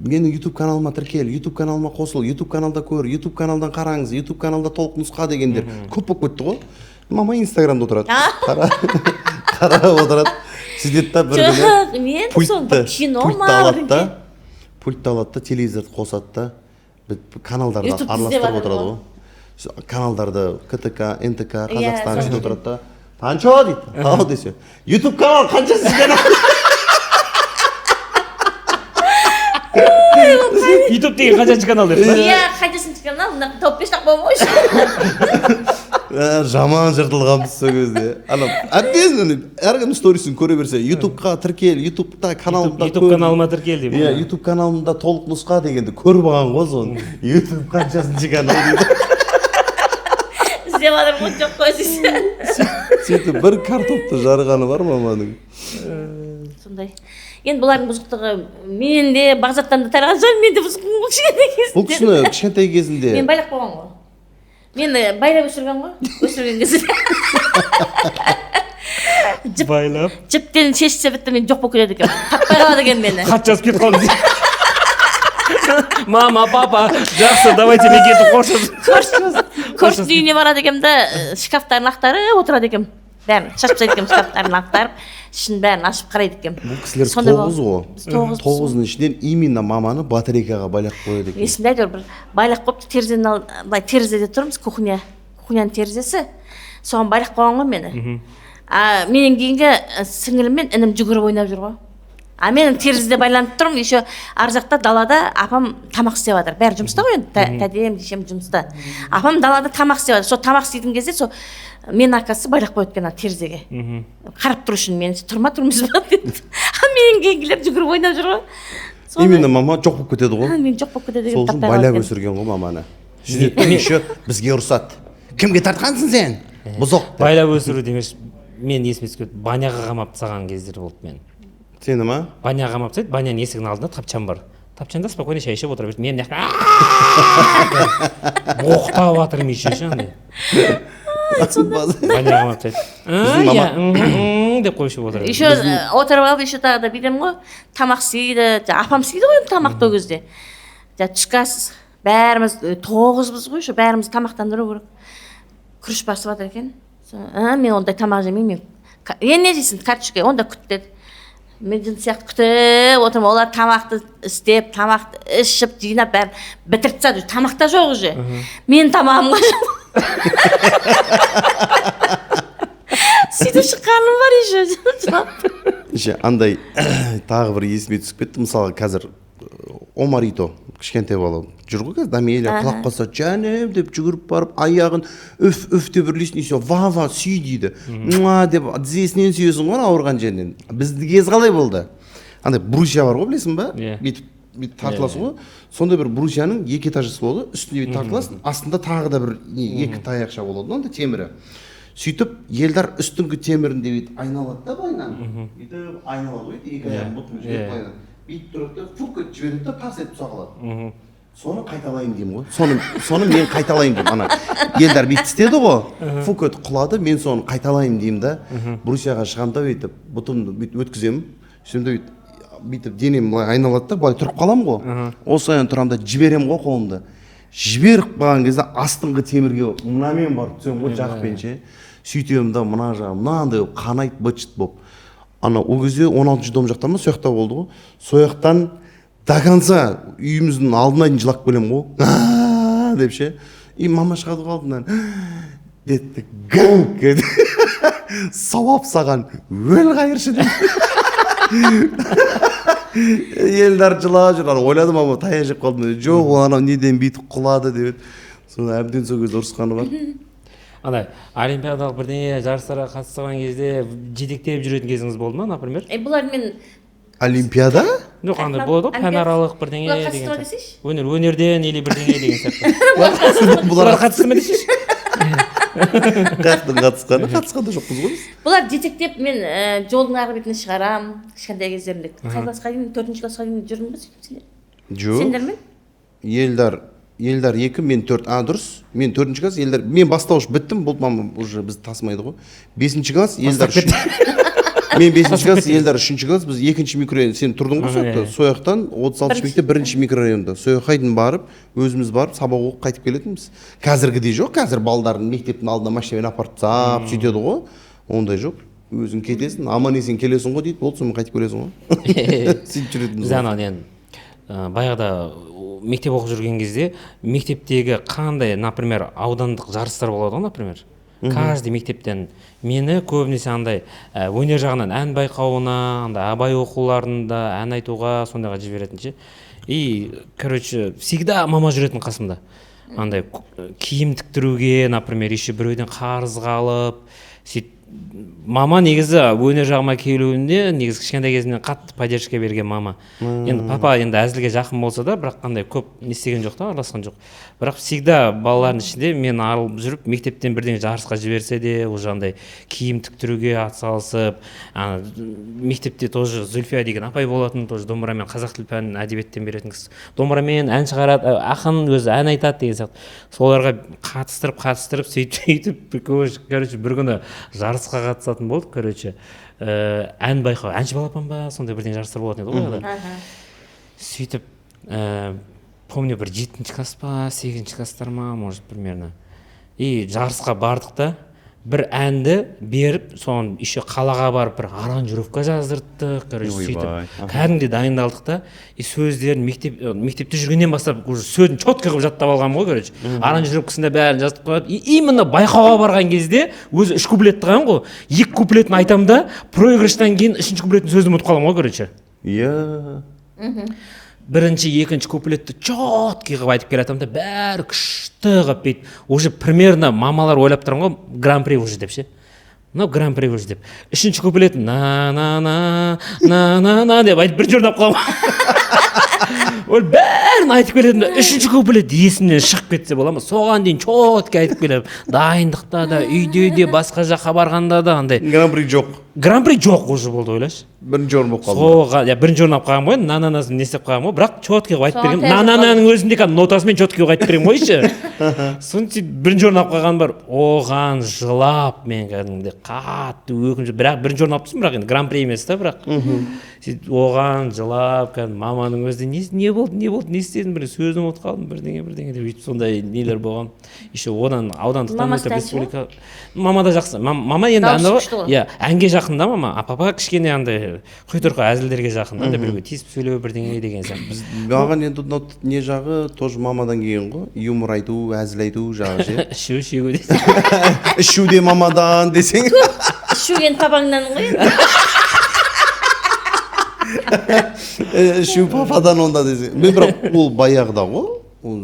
C: Менің YouTube каналыма тіркел, YouTube каналыма қосыл, YouTube каналда көр, YouTube каналдан қараңыз, YouTube каналда толық нұсқа дегендер көп болып кетті ғой. Мама Инстаграмда отырады, қарап отырады, сөйтеді да, бір күні
B: Жоқ, мен сол бір кино
C: пультті
B: ма,
C: алады да,
B: бірдеңе.
C: Пультті алады да, телевизорды қосады да, каналдарды
B: YouTube іздеп
C: араластырып
B: жатыр
C: отырады
B: ғой.
C: ғой. Каналдарды КТК, НТК, Қазақстан,
B: соны.
C: сөйтіп отырады да, «Танчо» дейді. «Ау» десе, «Ютуб канал қаншасы канал?»
A: Ютуб деген қаншаншы канал деп па?
B: Иә, қаншасыншы канал, мына тауып берші, ақ қойшы.
C: Жаман жыртылғанбыз сол кезде. Ана әбден ана әркімнің сторисін көре берсе, «Ютубқа тіркел, Ютубта каналымда
A: Ютуб
C: көр».
A: Каналыма тіркел деп.
C: Иә, «Ютуб каналымда толық нұсқа» дегенді көріп алған ғой соны. «Ютуб қаншасыншы канал?» дейді.
B: Іздеп жатырмын ғой, жоқ қой десе.
C: Сөйтіп бір картопты жарғаны бар маманың.
B: Сондай. Енді бұлардың бұзықтығы мен де, Бағзаттан да тараған шығар, мен де бұзықпын ғой кішкентай кезінде.
C: Бұл кісіні кішкентай кезінде
B: Мен байлап қойған ғой. Мені байлап өсірген ғой, өсірген кезде. Жіп
A: Байлап.
B: Жіптен шешсе бітті, мен жоқ болып кетеді екенмін. Таппай қалады екен мені.
A: Хат жазып кетіп қалдым. «Мама, папа, жақсы, давайте мен кетіп, қоштасып».
B: Көршінің үйіне барады екенмін да, шкафтарын ақтарып отырады екенмін. Бәрін шашып тастайды екенмін, шкафтарын ақтарып, ішін бәрін ашып қарайды екенмін.
C: Бұл кісілер
B: Сондай
C: тоғыз ғой.
B: Біз тоғызбыз.
C: Тоғыздың ішінен именно маманы батарейкаға байлап қояды екен.
B: Есімде, әйтеуір бір байлап қойыпты терезенің былай терезеде тұрмыз, кухня, кухняның терезесі, соған байлап қойған ғой мені. А менен кейінгі сіңілім мен інім жүгіріп ойнап жүр ғой, а мен терезеде байланып тұрмын. Еще ар жақта далада апам тамақ істеп жатыр, бәрі жұмыста ғой енді, тәтем, шешем жұмыста, апам далада тамақ істеп жатыр. Сол тамақ істейтін кезде сол мен оказывается байлап қояды екен ана терезеге, қарап тұру үшін мені, тұрма, тұрмайсыз ба деп. А менен кейінгілер жүгіріп ойнап жүр ғой.
C: Именно мама жоқ болып кетеді ғой.
B: Мен жоқ болып кетеді
C: Сол
B: екен,
C: үшін
B: таппай
C: байлап
B: қалады екен.
C: Өсірген ғой маманы. Сөйтеді да, еще бізге ұрсады: «Кімге тартқансың сен?» Бұзық деп.
A: Байлап өсіру демекші, мен есіме түсіп кетті, баняға қамап тастаған кездер болды мен.
C: Сені ма?
A: Баняға қамап тастайды, баняның есігінің алдында тапчан бар. Тапчанда спокойно шай ішіп отыра берді. Мен мына боқтап жатырмын еще ше андай. Баняға қамап тастайды.
C: Біздің мама-
A: Иә, мм, деп қойып ішіп отыра берді.
B: Еще отырып алып, еще тағы да бүйтемін ғой, тамақ істейді, жаңа апам істейді ғой енді тамақты ол кезде. Жаңа түскі ас, бәріміз тоғызбыз ғой еще, бәріміз тамақтандыру керек. Күріш басып жатыр екен. Мен ондай тамақ жемеймін, мен енді не жейсің, картошка, онда күт деді. Мен жын сияқты күтіп отырмын, олар тамақты істеп, тамақты ішіп, жинап, бәрін бітіріп тастады, тамақ та жоқ уже. Менің тамағым қашан? Сөйтіп шыққаным бар еще.
C: Еще андай тағы бір есіме түсіп кетті. Мысалы, қазір Омарито кішкентай бала жүр ғой қазір, Дамелия құлап қалса, жаным деп жүгіріп барып аяғын үф үф деп үрлейсің, и все, ва ва сүй дейді, муа деп тізесінен сүйесің ғой ауырған жерінен. Біздің кез қалай болды? Андай брусья бар ғой, білесің ба?
A: Иә.
C: Бүйтіп бүйтіп тартыласың ғой, сондай бір брусьяның екі этажысы болады, үстінде бүйтіп тартыласың, астында тағы да бір не, екі таяқша болады андай темірі. Сөйтіп Елдар үстіңгі темірінде бүйтіп айналады да, былайынан бүйтіп айналады ғой, екі аяғын бұтын жіберіп, былайынан бүйтіп тұрады да, фук етіп жібереді да, тарс етіп түсе қалады. Соны қайталайын деймін ғой, соны мен қайталайын деймін. Ана Елдар бүйтіп істеді ғой, фук етіп құлады, мен соны қайталайын деймін да, брусьяға шығамын да, бүйтіп бұтымды бүйтіп өткіземін, сөйтемін да, бүйтіп денем былай айналады да, былай тұрып қаламын ғой, осылай тұрамын да, жіберемін ғой қолымды. Жіберіп қалған кезде астыңғы темірге мынамен барып түсемін ғой, жақпен ше. Сөйтемін да, мына жағы мынандай болып қанайды, быт-шыт болып. Ана ол кезде 16-дом жақта ма, сол жақта болды ғой. Сол жақтан до конца үйіміздің алдына дейін жылап келемін ғой, «Аа!» деп ше. И мама шығады ғой алдынан, деді, гәңк деді. Сауап саған, өл қайыршы деп. Елдар жылап жүр. Ана ойладым, мама таяқ жеп қалдым. Жоқ, ол анау неден бүйтіп құлады деп еді. Соны әбден сол кезде ұрысқаны бар.
A: Андай олимпиадалық бірдеңе жарыстарға қатысқан кезде жетектеп жүретін кезіңіз болды ма, например?
B: Бұлар мен
C: Олимпиада?
A: Жоқ, андай болады ғой, пәнаралық бірдеңе
B: Бұлар
A: деген
B: қатысты ма
A: сияқты.
B: десейші?
A: Өнер, өнерден или бірдеңе деген сияқты.
C: Бұлар
A: Бұлар қатысты ма десейші?
C: қаяқтан қатысқаны? Қатысқан да жоқпыз ғой біз.
B: Бұлар жетектеп, мен жолдың арғы бетіне шығарам кішкентай кездерімде. Қай классқа дейін, төртінші классқа дейін жүрдім ба сөйтіп сендер?
C: Жоқ.
B: Сендермен?
C: Елдар 2, мен 4. А, дұрыс. Мен төртінші класс, Елдар. Мен бастауыш біттім, болды, мама уже бізді тасымайды ғой. Бесінші класс, Елдар үшінші. Мен бесінші класс, Елдар үшінші класс, біз екінші микрорайон, сен тұрдың ғой сол жақта. Сол жақтан 36 мектеп бірінші микрорайонда. Сол жаққа дейін барып, өзіміз барып сабақ оқып қайтып келетінбіз. Қазіргідей жоқ, қазір балдарын мектептің алдына машинамен апарып тастап сөйтеді ғой. Ондай жоқ. Өзің кетесің, аман есен келесің ғой дейді, болды, сонымен қайтып келесің ғой. Сөйтіп жүретінбіз
A: Біз
C: ғой.
A: ана нені, баяғыда мектеп оқып жүрген кезде мектептегі қандай, например, аудандық жарыстар болады ғой, например, каждый мектептен мені көбінесе андай өнер жағынан ән байқауына, андай Абай оқуларында ән айтуға, сондайға жіберетін ше. И, короче, всегда мама жүретін қасымда, андай киім тіктіруге, например, еще біреуден қарызға алып, сөйтіп. Мама негізі өнер жағыма келуінде негізі кішкентай кезімнен қатты поддержка берген мама. Енді папа енді әзілге жақын болса да, бірақ қандай көп не істеген жоқ та, араласқан жоқ. Бірақ всегда балалардың ішінде мен арылып жүріп, мектептен бірдеңе жарысқа жіберсе де, уже андай киім тіктіруге атсалысып. Ана мектепте тоже Зүлфия деген апай болатын, тоже домбырамен қазақ тіл пәнін, әдебиеттен беретін кісі, домбырамен ән шығарады, ақын өзі, ән айтады деген сияқты. Соларға қатыстырып қатыстырып, сөйтіп сөйтіп, короче, бір күні жарысқа қатысатын болдық, короче, ән байқау, әнші балапан ба, сондай бірдеңе жарыстар болатын еді ғой баяғыда. Сөйтіп помню, бір жетінші класс па, сегізінші класстар ма, может, примерно. И жарысқа бардық та, бір әнді беріп, соны еще қалаға барып бір аранжировка жаздырттық, короче.
C: Ойбай,
A: Сөйтіп
C: аха.
A: кәдімгідей дайындалдық та. И сөздерін мектепте жүргеннен бастап уже сөзін четко қылып жаттап алғанмын ғой, короче. Аранжировкасында бәрін жазып қояды. И именно байқауға барған кезде өзі үш куплетті қалған ғой, екі куплетін айтамын да, проигрыштан кейін үшінші куплеттің сөзін ұмытып қаламын ғой, короче. Бірінші, екінші куплетті четкий қылып айтып келе жатамын да, бәрі күшті қылып бүйтіп, уже примерно мамалар ойлап тұрған ғой, гран при уже деп ше, мынау гран при уже деп. Үшінші куплет на на на на на на деп айтып, бірінші орын алып қаламын. Ол бәрі Бәрін айтып келедім да, үшінші куплет есімнен шығып кетсе бола ма? Соған дейін четко айтып келемін. Дайындықта да, үйде де, басқа жаққа барғанда да андай.
C: Гран-при жоқ.
A: Гран-при жоқ уже болды, ойлашы.
C: Бірінші орын болып қалды.
A: Соға, иә, бірінші орын алып қалғанмын ғой, на-на-насын не істеп қалғанмын ғой, бірақ четко қылып айтып
B: Соған
A: бергенмін.
B: тәжірибе
A: На-на-наның өзінде кәдімгі нотасымен четко қылып айтып беремін ғой ше. Соны сөйтіп бірінші орын алып қалғаным бар. Оған жылап мен кәдімгідей қатты өкініп, бірақ бірінші орын алып тұрсың, бірақ енді гран-при емес та, бірақ. Сөйтіп оған жылап, кәдімгі маманың өзі не болды, не болды, не істедің, бір сөзін ұмытып қалдым, бірдеңе, бірдеңе деп өйтіп сондай нелер болған. Еще одан аудандықтан
B: Мамасы
A: өтіп
B: да әнші ғой?
A: республика. Мама да жақсы. Мама енді
B: Дауысы
A: андай ғой,
B: күшті ғой.
A: иә, әнге жақын да мама, а папа кішкене андай құйтырқы әзілдерге жақын да, андай біреуге тиісіп сөйлеу бірдеңе деген сияқты.
C: Маған енді мынау не жағы тоже мамадан келген ғой, юмор айту, әзіл айту жағы ше.
A: Ішу, шегу дейсің.
C: Ішу де мамадан десең.
B: Ішу енді папаңнан ғой енді.
C: Ішу пападан онда десең. Мен бірақ ол баяғыда ғой, ол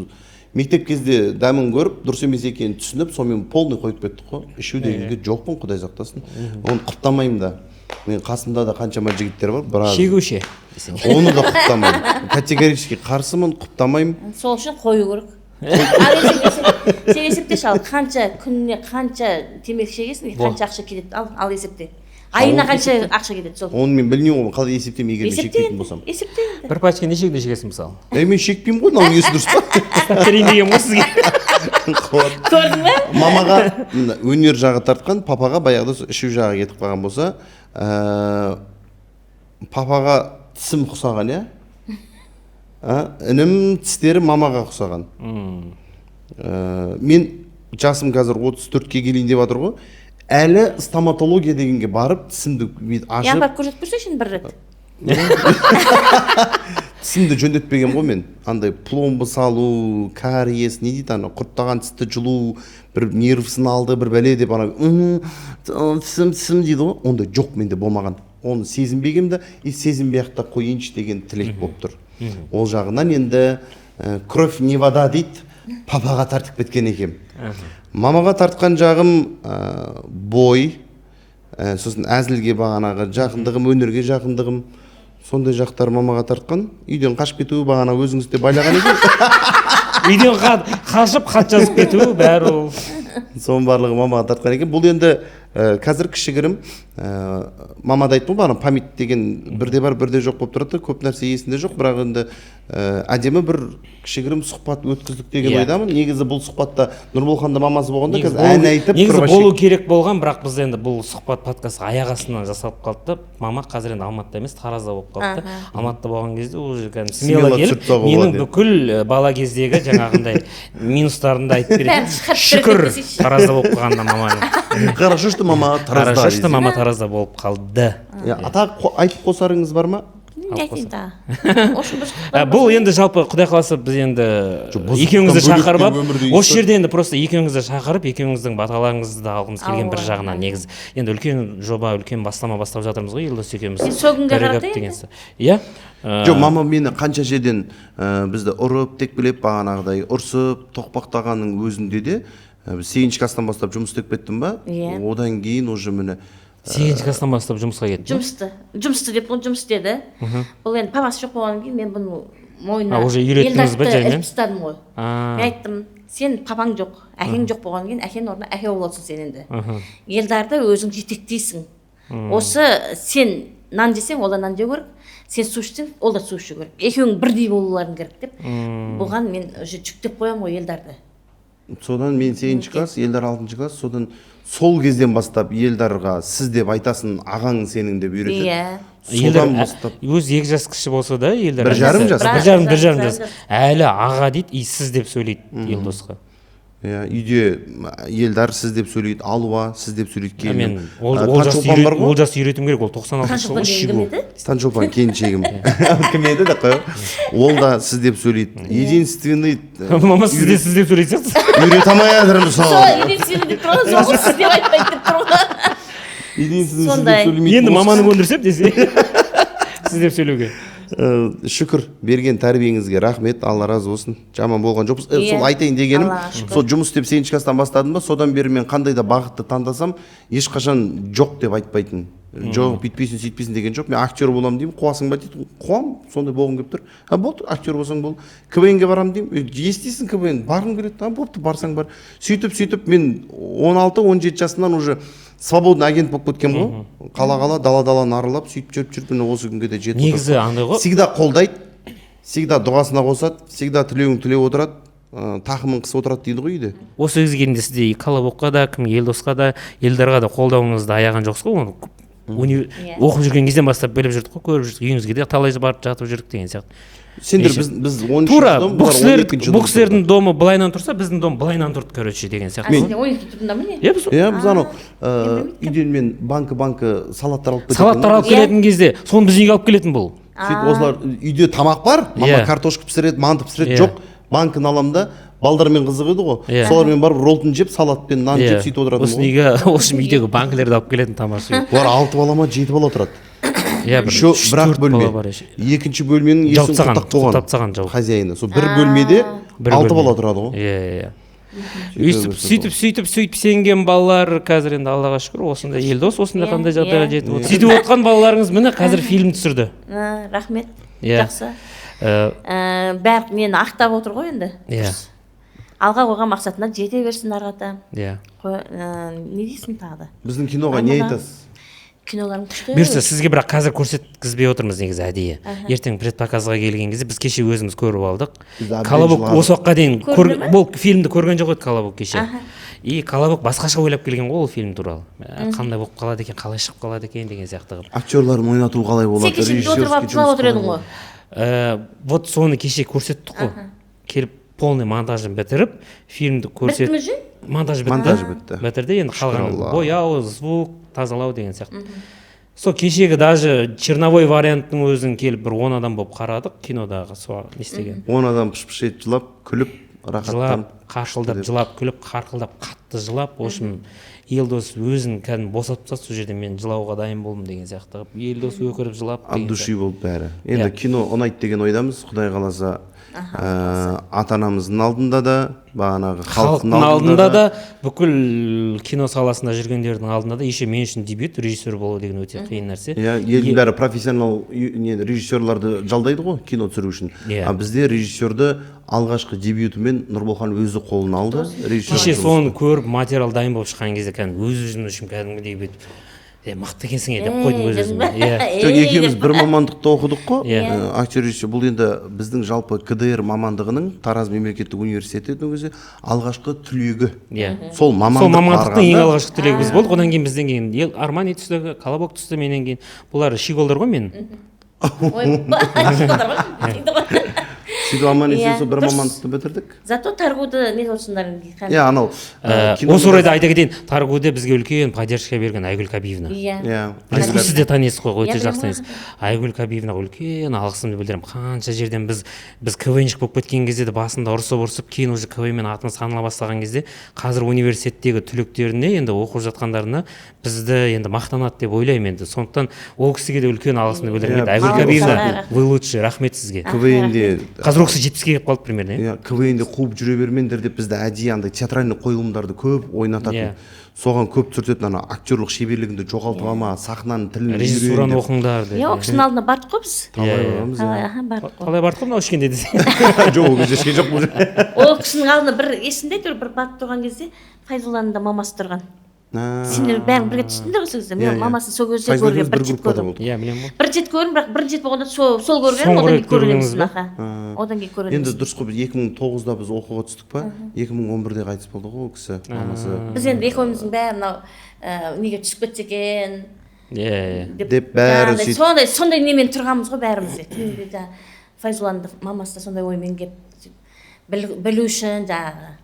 C: мектеп кезде дәмін көріп, дұрыс емес екенін түсініп, сонымен полный қойып кеттік қой. Ішу дегенге жоқпын, Құдай сақтасын. Оны құптамаймын да. Мен қасымда да қаншама жігіттер бар, біраз.
A: Шегу ше десең.
C: Оны да құптамаймын. Категорически қарсымын, құптамаймын.
B: Сол үшін қою керек. Ал сен есептеші, ал қанша күніне қанша темекі шегесің, қанша ақша кетеді, ал есепте. Айына қанша ақша кетеді сол.
C: Оны мен білмеймін ғой, қалай есептеймін, егер мен
B: Есепте
C: шекпейтін
B: енді,
C: болсам.
B: есепте енді.
A: Бір пачка неше күнде шегесің мысалы?
C: Ей, мен шекпеймін ғой, мынау несі дұрыс па?
A: Ұстап берейін деген ғой сізге.
C: Қуат.
B: Көрдің бе?
C: Мамаға мына өнер жағы тартқан, папаға баяғыда сол ішу жағы кетіп қалған болса, папаға тісім ұқсаған, иә? Інім тістері мамаға ұқсаған. Мен жасым қазір 34-ке келейін деп жатыр ғой. Әлі стоматология дегенге барып, тісімді бүйтіп
B: Я
C: ашып,
B: барып көрсетіп көрсейші енді бір рет.
C: Тісімді жөндетпеген ғой мен. Андай пломба салу, кариес, не дейді ана, құрттаған тісті жұлу, бір нервісін алды, бір бәле деп ана, тісім, тісім дейді ғой. Ондай жоқ менде болмаған. Оны сезінбегенмін де, и сезінбей ақ та қояйыншы деген тілек болып тұр. Ол жағынан енді кровь не вода дейді, папаға тартып кеткен екенмін. Мамаға тартқан жағым бой, сосын әзілге бағанағы жақындығым, өнерге жақындығым, сондай жақтар мамаға тартқан. Үйден қашып кетуі бағана өзіңіз де байлаған екен.
A: Үйден қашып хат жазып кетуі бәрі ол.
C: Соның барлығы мамаға тартқан екен. Бұл енді қазір кішігірім, мама да айтты ғой, бағана память деген бірде бар, бірде жоқ болып тұрады, көп нәрсе есінде жоқ, бірақ енді әдемі бір кішігірім сұхбат өткіздік деген ойдамын. Негізі бұл сұхбатта Нұрболханда мамасы болғанда
A: Негізі
C: қазір ән айтып
A: негізі
C: тұрып вообще
A: болу керек болған, бірақ біз енді бұл сұхбат подкаст аяқ астынан жасалып қалды да, мама қазір енді Алматыда емес, Таразда болып қалды да. Алматыда болған кезде уже кәдімгі
C: Смело
A: смело келіп,
C: түсіріп тастауға
A: менің
C: болады.
A: бүкіл бала кездегі жаңағындай минустарын да айтып береді.
B: Бәрін шығарып
A: Шүкір,
B: береді десейші.
A: Таразда болып қалғанына маманың.
C: Хорошо, что мама Таразда.
A: Хорошо, что мама Таразда болып қалды.
C: Иә, ата, айтып қосарыңыз бар ма?
B: Не айтайын тағы? Осы бір сұхбат
A: Бұл енді жалпы Құдай қаласа біз енді
C: Жоқ, бұзықтан
A: екеуіңізді
C: бөлек
A: шақырып
C: те
A: алып,
C: өмірде
A: осы жерде енді просто екеуіңізді шақырып, екеуіңіздің баталарыңызды да алғымыз келген бір
B: Алла.
A: жағынан негізі. Енді үлкен жоба, үлкен бастама бастап жатырмыз ғой, Елдос екеуміз.
B: Енді сол күнге
A: Бірігіп
B: қарата
A: деген
B: енді.
A: сияқты. Иә.
C: Жоқ, мама мені қанша жерден, бізді ұрып, текпелеп, бағанағыдай ұрсып, тоқпақтағанның өзінде де, біз 8 класстан бастап жұмыс істеп кеттім ба?
B: Иә.
C: Одан кейін уже міне
A: 8 класстан бастап жұмысқа кетті.
B: Жұмысты. Жұмысты деп, бұл жұмыс істеді. Бұл енді папасы жоқ болғаннан кейін мен бұны мойнына
A: А, уже үйреттіңіз ба
B: Елдарды
A: жаймен?
B: іліп тастадым ғой.
A: А.
B: Мен айттым, сен папаң жоқ, әкең жоқ болғаннан кейін әкенің орнына әке боласың сен енді. Елдарды өзің жетектейсің. Осы сен нан жесең, ол да нан жеу керек. Сен су ішсең, ол да су ішу керек. Екеуің бірдей болуларың керек деп. Бұған мен уже жүктеп қоямын ғой Елдарды.
C: Содан мен 8 класс, Елдар 6 класс, содан сол кезден бастап Елдарға сіз деп айтасың, ағаң сенің деп үйретеді.
B: Иә.
C: Содан
A: Елдар,
C: бастап
A: өзі 2 жас кіші болса да, Елдар
C: Бір жарым жас.
A: Бір жарым, бір жарым
B: Бір
A: жас.
B: жарым жас.
A: Әлі аға дейді, и сіз деп сөйлейді Елдосқа.
C: Иә, үйде Елдар сіз деп сөйлейді, Алуа сіз деп сөйлейді келінім.
A: Мен
C: Таңшолпан бар ғой?
A: ол жасты үйретуім керек, ол тоқсан алтыншы жылғы
B: Таңшолпан деген кім
A: щегол.
B: еді?
C: Таңшолпан келіншегім. Кім еді деп қояйын. Ол да сіз деп сөйлейді. Единственный,
A: Мама сіз де сіз деп сөйлейтін сияқтысыз.
C: Үйрете алмай жатырмын сол.
B: Сол единственный деп тұр ғой, сол ғой сіз деп айтпайды деп тұр ғой.
C: Единственный сіз деп
B: Сондай.
C: сөйлемейтін
A: Енді
C: осы.
A: маманы көндірсем десе. Сіз деп сөйлеуге.
C: Шүкір, берген тәрбиеңізге рахмет, Алла разы болсын. Жаман болған жоқпыз.
B: Иә.
C: Сол айтайын дегенім,
B: Аллаға шүкір.
C: сол жұмыс істеп 8 класстан бастадым ба, содан бері мен қандай да бағытты таңдасам, ешқашан жоқ деп айтпайтын. Жоқ, бүйтпейсің, сөйтпейсің деген жоқ. Мен актер боламын деймін, қуасың ба дейді. Қуам, сондай болғым келіп тұр. А болды, актер болсаң бол. КВН-ге барамын деймін. Естисің КВН, барғым келеді. А болыпты, барсаң бар. Сөйтіп мен 16-17 жасымнан уже свободный агент болып кеткенмін ғой. Қала-қала, дала-даланы аралап, сөйтіп жүріп міне осы күнге де жетіп.
A: Негізі андай ғой.
C: Всегда қолдайды, всегда дұғасына қосады, всегда тілеуін тілеп отырады, тақымын қысып отырады дейді ғой үйде.
A: Осы кезге келгенде сізде Колобокқа да, кім, Елдосқа да, Елдарға да қолдауыңызды аяған жоқсыз ғой. Оны оқып жүрген кезден бастап біліп жүрдік қой, көріп жүрдік, үйіңізге де талай барып жатып жүрдік деген сияқты.
C: Сендер біз 13
A: Тура
C: жылдан,
A: бұл
C: бұлар
A: кісілер
C: 12
A: бұл
C: жылдан.
A: кісілердің домы былайынан тұрса, біздің дом былайынан тұрды, короче, деген
B: А
A: сияқты.
B: сендер 12 тұрдыңдар ма, не?
A: Иә, біз
C: Иә, біз анау үйден мен банкі салаттар алып кететін.
A: Салаттар алып келетін кезде соны біздің үйге алып келетін бұл.
C: Сөйтіп осылар үйде тамақ бар, мама картошка пісіреді, манты пісіреді, жоқ, банкін аламын да, балдармен қызық еді ғой. Солармен барып роллтон жеп, салатпен нан жеп, сөйтіп отыратын
A: Осыны
C: ғой.
A: үйге, в общем, үйдегі банкілерді алып келетін тамаша.
C: Олар алты бала ма, жеті бала отырады.
A: Иә, бір
C: Еще
A: үш,
C: бір-ақ
A: төрт бала
C: бөлме.
A: бар еще.
C: Екінші бөлменің
A: Жауып
C: есігін
A: тастаған,
C: құлыптап қойған.
A: құлыптап тастаған, жауып.
C: Хозяины. Сол бір бөлмеде
A: Бір
C: алты
A: бөлме.
C: бала тұрады ғой.
A: Иә. Өйстіп, сөйтіп, сөйтіп, сөйтіп сенген балалар қазір енді, Аллаға шүкір, осындай Елдос осындай қандай жағдайға жетіп отыр. Сөйтіп отқан балаларыңыз міне қазір фильм түсірді.
B: Рахмет.
A: Иә.
B: Жақсы. Бәрі нені ақтап отыр ғой енді.
A: Иә.
B: Дұрыс. Алға қойған мақсатына жете берсін ары қарата.
A: Иә.
B: Не дейсің тағы да?
C: Біздің киноға не
B: Армана.
C: айтасыз?
B: Киноларың күшті.
A: Бұйырса, сізге бірақ қазір көрсеткізбей отырмыз негізі әдейі. Ертең предпоказға келген кезде біз кеше өзіміз көріп алдық.
C: Біз әбден
A: Колобок
C: жыладық.
A: осы уақытқа дейін
B: Көрді ме?
A: бұл фильмді көрген жоқ еді Колобок кеше. И Колобок басқаша ойлап келген ғой ол фильм туралы. Қандай болып қалады екен, қалай шығып қалады екен деген сияқты қылып.
C: Актерларын ойнату қалай болады?
B: Сен кеше үйде отырып алып
C: Режиссерский
B: жылап
C: жұмыс
B: отыр едің
C: қалай
B: ғой.
A: Вот соны кеше көрсеттік қой. Келіп полный монтажын бітіріп, фильмді көрсет.
B: Бітті ме уже?
A: Монтаж бітті.
C: Монтаж бітті.
A: Бітірді, енді қалған
C: Алла.
A: бояу, звук, тазалау деген сияқты. Сол кешегі даже черновой варианттың өзін келіп бір 10 адам болып қарадық кинодағы, сол не істеген.
C: 10 адам пыш-пыш етіп жылап, күліп,
A: Жылап,
C: рахаттанып.
A: қарқылдап, жылап, күліп, қарқылдап, қатты жылап, в общем, Елдос өзін кәдімгі босатып тастады сол жерде, мен жылауға дайын болдым деген сияқты қылып. Елдос өкіріп жылап
C: От
A: деген
C: души болды бәрі. Енді
A: Иә.
C: кино ұнайды деген ойдамыз, Құдай қаласа, ата анамыздың алдында да, бағанағы
A: халықтың алдында да, бүкіл кино саласында жүргендердің алдында да. Еще мен үшін дебют режиссер болу деген өте қиын нәрсе.
C: Иә, елдің бәрі профессионал не режиссерларды жалдайды ғой кино түсіру үшін.
A: Иә.
C: А бізде режиссерді алғашқы дебютімен Нұрболхан өзі қолына алды. Режиссер
A: Кеше
C: жұмысы.
A: соны көріп, материал дайын болып шыққан кезде кәдімгі өз өзім үшін кәдімгідей бүйтіп, е, мықты екенсің е деп қойдым өз өзіме, иә.
C: Жоқ, екеуміз бір мамандықта оқыдық қой.
A: Иә.
C: Актер режиссер бұл енді біздің жалпы КДР мамандығының, Тараз мемлекеттік университетінің өзі алғашқы түлегі.
A: Иә.
C: Сол мамандық
A: Сол мамандықтың ең
C: барғанда-
A: алғашқы түлегі біз болдық. Одан кейін бізден кейін ел Армани түсті, Колобок түсті менен кейін. Бұлар щеголдар ғой менің.
B: Ой, щеголдар ғой дейді ғой.
C: Сөйтіп аман есен
B: Иә,
C: сол бір
B: дұрыс.
C: мамандықты бітірдік.
B: Зато ТарГУ-ды не болсындар.
C: Иә, анау
A: Осы орайда айта кетейін, ТарГУ-де бізге үлкен поддержка берген Айгүл Кабиевна.
B: Иә.
C: Иә.
A: Білесіз ғой, сіз де танисыз ғой, өте
B: Иә,
A: жақсы
B: білемін.
A: танисыз. Айгүл Кабиевнаға үлкен алғысымды білдіремін. Қанша жерден біз КВНщик болып кеткен кезде де басында ұрсып ұрсып, кейін уже КВН мен атымыз таныла бастаған кезде қазір университеттегі түлектеріне, енді оқып жатқандарына бізді енді мақтанады деп ойлаймын енді. Сондықтан ол кісіге де үлкен алғысымды білдіремін.
C: Иә,
A: Айгүл
C: бізге
A: Кабиевна, вы лучший, рахмет сізге.
C: КВН-де
A: Қазір ол кісі 70-ке келіп қалды примерно, иә.
C: Иә, КВН-де қуып жүре бермеңдер деп бізді әдейі андай театральный қойылымдарды көп ойнататын.
A: Иә.
C: Соған көп түсіртетін, ана актерлық шеберлігіңді жоғалтып алма, сахнаның тілін үйрен
A: Режиссураны
C: деп.
A: оқыңдар деп.
B: Иә, ол кісінің алдына бардық қой біз.
C: Талай
A: Иә, иә.
C: барамыз,
B: Талай,
C: иә.
B: аха, бардық қой.
A: Қалай бардық қой мынау ішкенде десе.
C: Жоқ, ол кезде ішкен жоқ бұл.
B: Ол кісінің алдына бір есімде, әйтеуір бір барып тұрған кезде Файзулланың да мамасы тұрған. Сендер бәрің бірге түстіңдер ғой сол кезде.
C: Иә,
B: Мен
C: иә.
B: мамасын сол кезде
C: Файзулла
B: көргенмін,
C: екеуміз
B: бір
C: бір
B: рет
C: группада
B: көрдім.
C: болдық.
A: Иә, білемін ғой.
B: Бір рет көрдім, бірақ бірінші рет болғанда сол көргенмін,
A: Соңғы
B: одан
A: рет
B: кейін көрген
A: көргеніңіз
B: емеспін,
A: бе?
B: аха. Одан кейін көрген
C: Енді
B: емеспін.
C: дұрыс қой, біз 2009-да біз оқуға түстік па, 2011-де қайтыс болды ғой ол кісі, мамасы.
B: Біз енді екеуміздің бәрі мынау неге түсіп кетсе екен
A: Иә, иә.
B: деп,
C: Деп бәрі
B: жаңағыдай
C: сөйтіп-
B: сондай немен тұрғанбыз ғой бәріміз де. Түнде жаңағы Файзулланың да мамасы да сондай оймен келіп, сөйтіп білу үшін жаңағы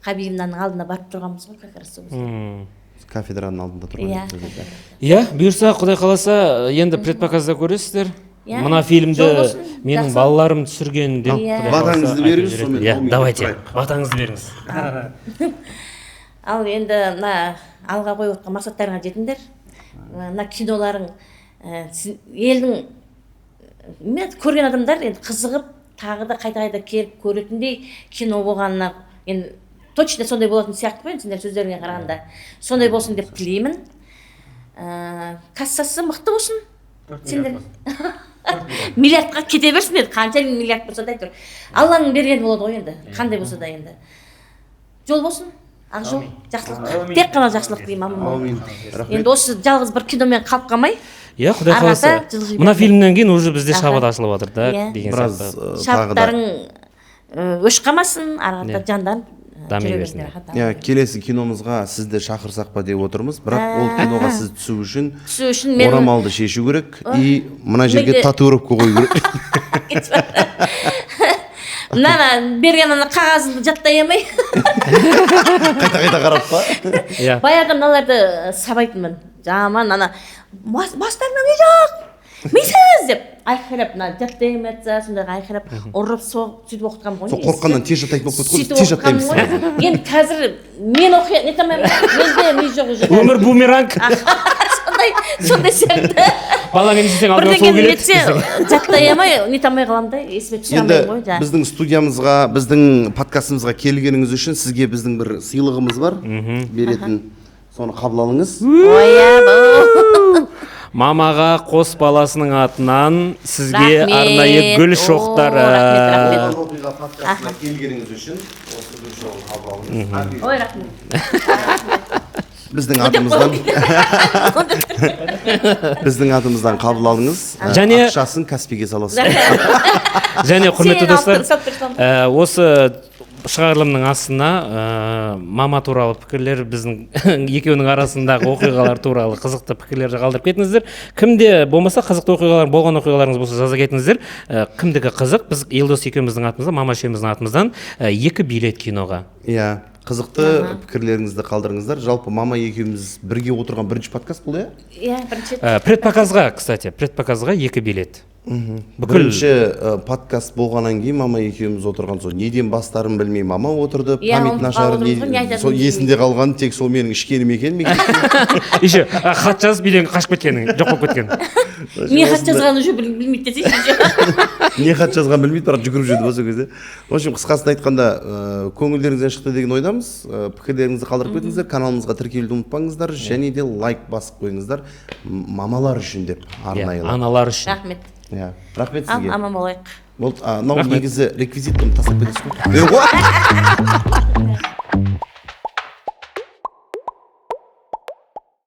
B: Хабибовнаның алдына барып тұрғанбыз ғой как раз сол кезде.
C: Кафедраның алдында тұрған
B: Иә.
C: едік ол жерде.
A: Иә, бұйырса, Құдай қаласа, енді предпоказда көресіздер.
B: Иә.
A: Мына фильмді
B: Жол болсын,
A: менің
B: жақсы.
A: балаларым түсірген деп.
B: Иә.
A: Құдай қаласа,
C: Батаңызды
A: айтып
C: беріңіз,
A: жүреді.
C: сонымен
A: Иә,
C: аумин деп
A: давайте.
C: тұрайық.
A: Батаңызды беріңіз.
B: Ал енді мына алға қойып отқан мақсаттарыңа жетіңдер. Мына киноларың елдің мен көрген адамдар енді қызығып тағы да қайта қайта келіп көретіндей кино болғанына енді точно сондай болатын сияқты ғой енді сендер сөздеріңе қарағанда, сондай болсын деп тілеймін. Кассасы мықты болсын. Сендер миллиардқа кете берсін деді. Қанша миллиард болса да әйтеуір Алланың бергені болады ғой енді, қандай болса да енді. Жол болсын, ақ жол, жақсылық, тек қана жақсылық тілеймін. Аман бол.
C: Әумин, рахмет.
B: Енді осы жалғыз бір киномен қалып қалмай,
A: Иә, құдай
B: ары
A: қаласа,
B: қарата жылжи
A: мына
B: берсін.
A: фильмнен кейін уже бізде шабыт ашылып жатыр да деген
C: Біраз
A: сияқты.
C: тағы да
B: Шабыттарың өшіп қалмасын, ары қарата
A: Иә.
B: жанданып
A: Дами
B: жүре
A: берсін.
B: беріңдер, аха,
C: Иә, келесі киномызға сізді шақырсақ па деп отырмыз, бірақ ол киноға сіз түсу үшін
B: Түсу үшін мен
C: орамалды шешу керек и мына жерге татуировка қою керек.
B: Мынаны берген ана қағазымды жаттай алмай,
C: Қайта қайта қарап па.
A: Иә.
B: Баяғыда мыналарды сабайтынмын жаман, ана бастарына ми жоқ, мисыз деп айқайлап, мына жаттай алмай жатса, сондайға айқайлап, ұрып соғып, сөйтіп оқытқанмын ғой
C: Сол
B: негізі.
C: қорыққаннан тез жаттайтын болып кетті ғой.
B: Сөйтіп
C: Тез жаттаймыз.
B: оқығанмын ғой. Енді қазір мен оқи нете алмаймын, менде ми жоқ уже.
A: Өмір бумеранг.
B: Сондай сияқты.
A: Балаң не істесең, алдыңа сол
B: Бірдеңені
A: келеді.
B: нетсе, жаттай алмай, нете алмай қаламын да, есіме түсіре
C: Енді
B: алмаймын ғой жаңағы.
C: біздің студиямызға, біздің подкастымызға келгеніңіз үшін сізге біздің бір сыйлығымыз бар беретін, соны қабыл алыңыз.
B: Ой.
A: Мамаға қос баласының атынан сізге
B: Рахмет.
A: арнайы гүл
B: О,
A: шоқтары.
B: рахмет, рахмет.
C: Оқиға подкастына келгеніңіз үшін осы гүл шоғын қабыл алыңыз.
B: Ой, рахмет.
C: Біздің атымыздан қабыл алыңыз. Ақшасын Каспиге саласыз.
A: Және, құрметті
B: Сен
A: достар,
B: алып тұр, салып тұрсам.
A: Осы шығарылымның астына мама туралы пікірлер, біздің екеуінің арасындағы оқиғалар туралы қызықты пікірлер қалдырып кетіңіздер. Кімде болмаса қызықты оқиғалар болған, оқиғаларыңыз болса, жаза кетіңіздер. Кімдікі қызық, біз Елдос екеуміздің атымыздан, мама үшеуміздің атымыздан екі билет киноға.
C: Иә, қызықты пікірлеріңізді қалдырыңыздар. Жалпы, мама екеуміз бірге отырған бірінші подкаст бұл, иә.
B: Иә, бірінші.
A: Предпоказға, кстати, предпоказға екі билет бүкіл.
C: Бірінші подкаст болғаннан кейін мама екеуміз отырған, сол неден бастарын білмей мама отырды.
B: Иә,
C: Память
B: ұмытып
C: нашар.
B: қалып отырмыз ғой, не айтатынымызды
C: Сол
B: білмей.
C: есінде қалған тек сол менің ішкенім екен мектепте.
A: Еще хат жазып, үйден қашып кеткенің, жоқ болып кеткен.
B: Не хат жазғанын уже білмейді десейші.
C: Не хат жазғанын білмейді, бірақ жүгіріп жүрді ғой сол кезде. В общем, қысқасын айтқанда, көңілдеріңізден шықты деген ойдамыз. Пікірлеріңізді қалдырып кетіңіздер, каналымызға тіркелуді ұмытпаңыздар және де лайк басып қойыңыздар, мамалар үшін деп
A: Иә,
C: арнайы.
A: Аналар үшін.
B: Рахмет.
C: Иә, рахмет
B: Ал
C: сізге.
B: аман болайық.
C: Болды, мынау
A: Рахмет.
C: негізі реквизит, бұны тастап кетесіз ғой.